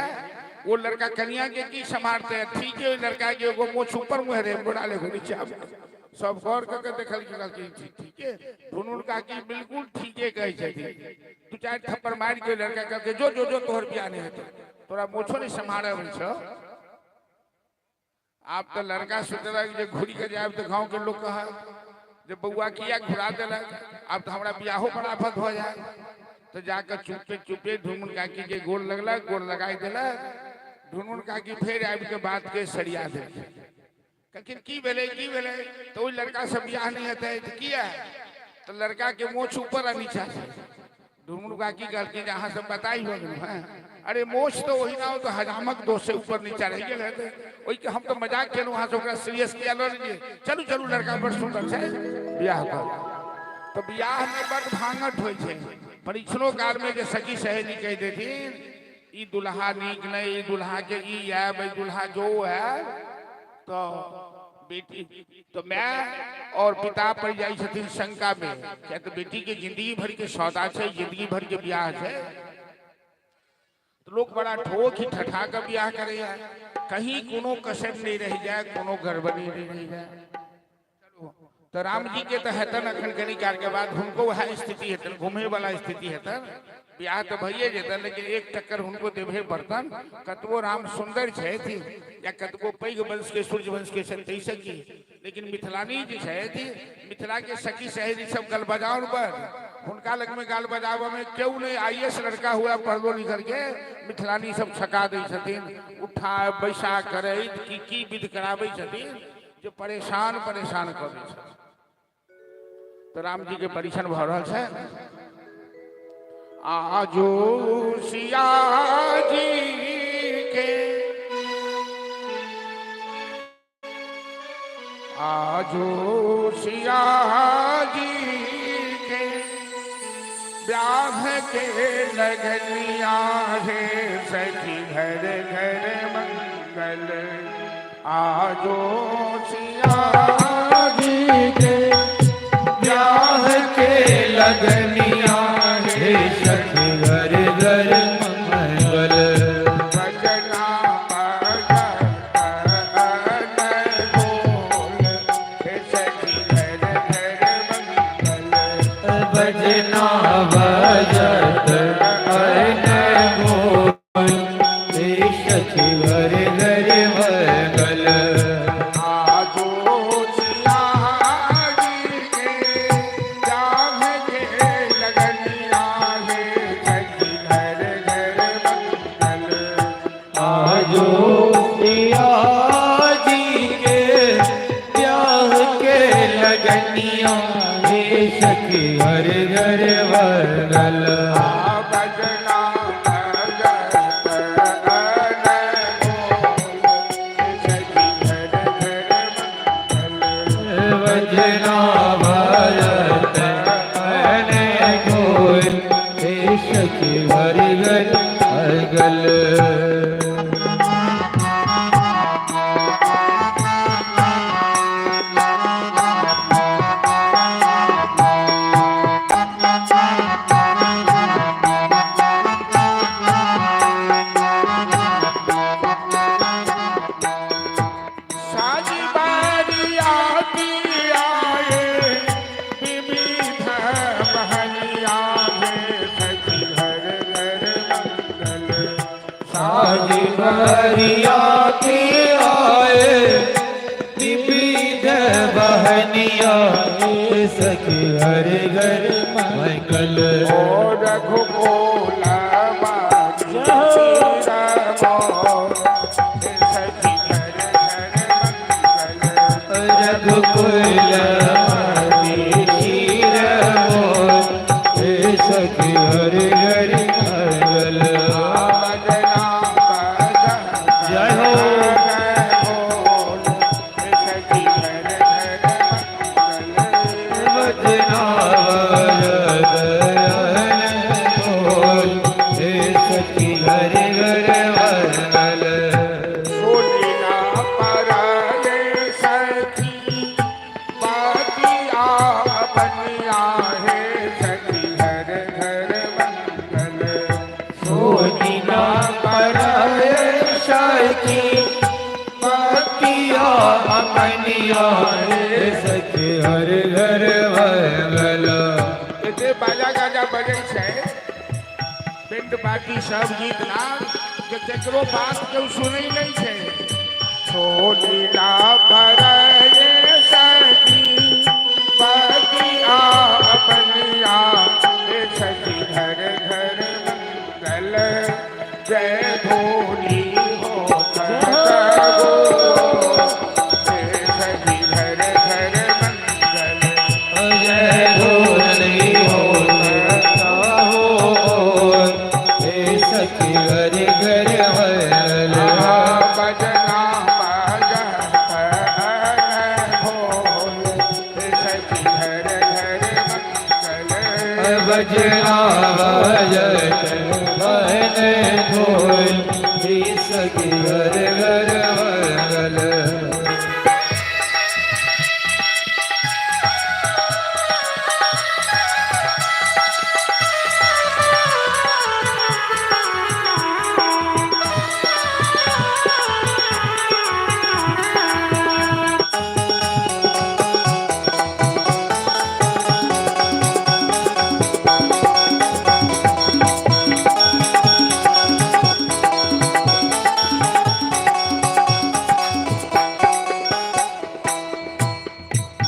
ओ लड़का कनिया के की सम्हारतै? ठीक है, ओहि लड़का के एगो मोछ ऊपर मुँहे रहै, गोड़ा एगो नीचा मुँहे। सब गौर कऽ के देखलखिन, कहलखिन ठीक ठीके ढुनमुन काकी बिल्कुल ठीके कहै छथिन। दू चारि थप्पड़ मारि के लड़का कहलकै जो जो जो तोहर बियाह नहि हेतौ, तोरा मोछो नहि सम्हारऽ अबै छौ। आब तऽ लड़का सोचलक जे घुरि के जायब तऽ गाँव के लोग कहत जे बौआ किया घुरा देलक, आब तऽ हमरा बियाहो पर आफत भऽ जायत। तऽ जाकऽ चुपे चुपे ढुनमुन काकी के गोर लगलक, गोर लगाइ देलक। ढुनमुन काकी फेर आबि के बात के सरिया देलखिन। कहलखिन की भेलै की भेलै? तऽ ओहि लड़का से बियाह नहि हेतै। तऽ किया? तऽ लड़का के मोछ ऊपर आ नीचा छै। ढुनमुन काकी कहलखिन जे अहाँ सब बताइ भऽ गेलहुँ हेँ, अरे मोछ तऽ ओहिना ओ तऽ हजामक दोष से ऊपर नीचा रहि गेल हेतै, ओहिके हम तऽ मजाक केलहुँ, अहाँ सब ओकरा सीरियस किया लऽ लेलियै? चलू चलू लड़का बड़ सुन्दर छै, बियाह कर। तऽ बियाह मे बड़ भांगठ होइ छै। परीक्षणो काल मे जे सखी सहेली कहि देथिन ई दुल्हा नीक नहि, ई दुल्हा के ई आयब, ई दुल्हा के ओ आयब, तऽ बेटी तऽ माय और पिता पड़ि जाइ छथिन शंका मे, किया तऽ बेटी के जिंदगी भर के सौदा छै, जिंदगी भर के बियाह छै। तऽ लोक बड़ा ठोक ही ठठा के बियाह करैया, कहीं कोनो कसर नहि रहि जाय, कोनो गड़बड़ी नहि रहि जाय। तऽ राम जी के तऽ हेतन अखन कनी काल के बाद हुनको वएह स्थिति हेतन, घूमे वाला स्थिति हेतन, बियाह तऽ भइए जेतन, लेकिन एक टक्कर हुनको देबहे पड़तन। कतबो राम सुंदर छथि या कतबो पैघ वंश के सूर्य वंश के छथि ताहिसँ की, लेकिन मिथिलानी जे छथि, मिथिला के सखी सहेली सब गल बजाउन पर, हुनका लग में गाल बजाबऽ में केओ नहीं, आई एस लड़का हुआ पढ़लो लिखल के मिथिलानी सब छका दै छथिन, उठा बैसा करैत की की विध कराबै छथिन जे परेशान परेशान कऽ दै छथिन। तऽ राम जी के परीक्षण भऽ रहल छै। आजो सिया जी के, आजो सिया जी के ब्याह के लगनिया हे सखी घर घर मंगल। आजो सिया जी के ब्याह के लगनिया हे सखी घर घर मंगल। बजना बजत अनमोल, हे सखी घर घर मंगल। बजना बजत अनमोल, हे सखी घर घर मंगल। आजो सिया जी के ब्याह के लगनिया हे सखी घर घर मंगल। आजो सिया जी के ब्याह के लगनिया हे सखी घर घर मंगल। बजना बजत अनमोल, हे सखी घर घर मंगल। बजना बजत अनमोल, हे सखी घर घर मंगल। दुआरिया के आए निपीध बहनिया हे सखी हर घर मंगल। ओ रघुकुल सखी घर घर मंगल। रघुकुल शीर मोर हे सखी हर घर मंगल। बजना जय हो। सखी घर घर मंगल। बजना बोल हे सखी घर घर मंगल। सोनिना पराये सखी बातिया बनिया है सखी घर घर मंगल। सोनिना पराए सखी बतिया बनिया हे सखी हर घर मंगल। एते बाजा गाजा बजै छै, पिंड बाटी सब गीत नाद, जे केकरो बात केओ सुनै नहि छै। सोनिना पराये सखी बातिया बनिया हे सखी घर घर मंगल। जय धोनी हो गो हे सखी घर घर मंगल। जय धोनी हो हो हे सखी घर घर मंगल। बजना बजत भोल हे सखी घर घर मंगल। बजना बजत बहन ढोल हे सखी घर घर मंगल।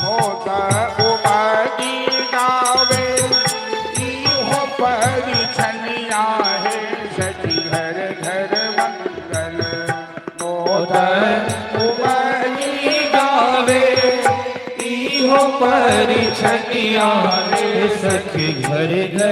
मोत उमगी गावे इहो परिछनिया हे सखी घर घर मंगल। मोत उमगी गावे इहो परिछनिया हे सखी घर घर।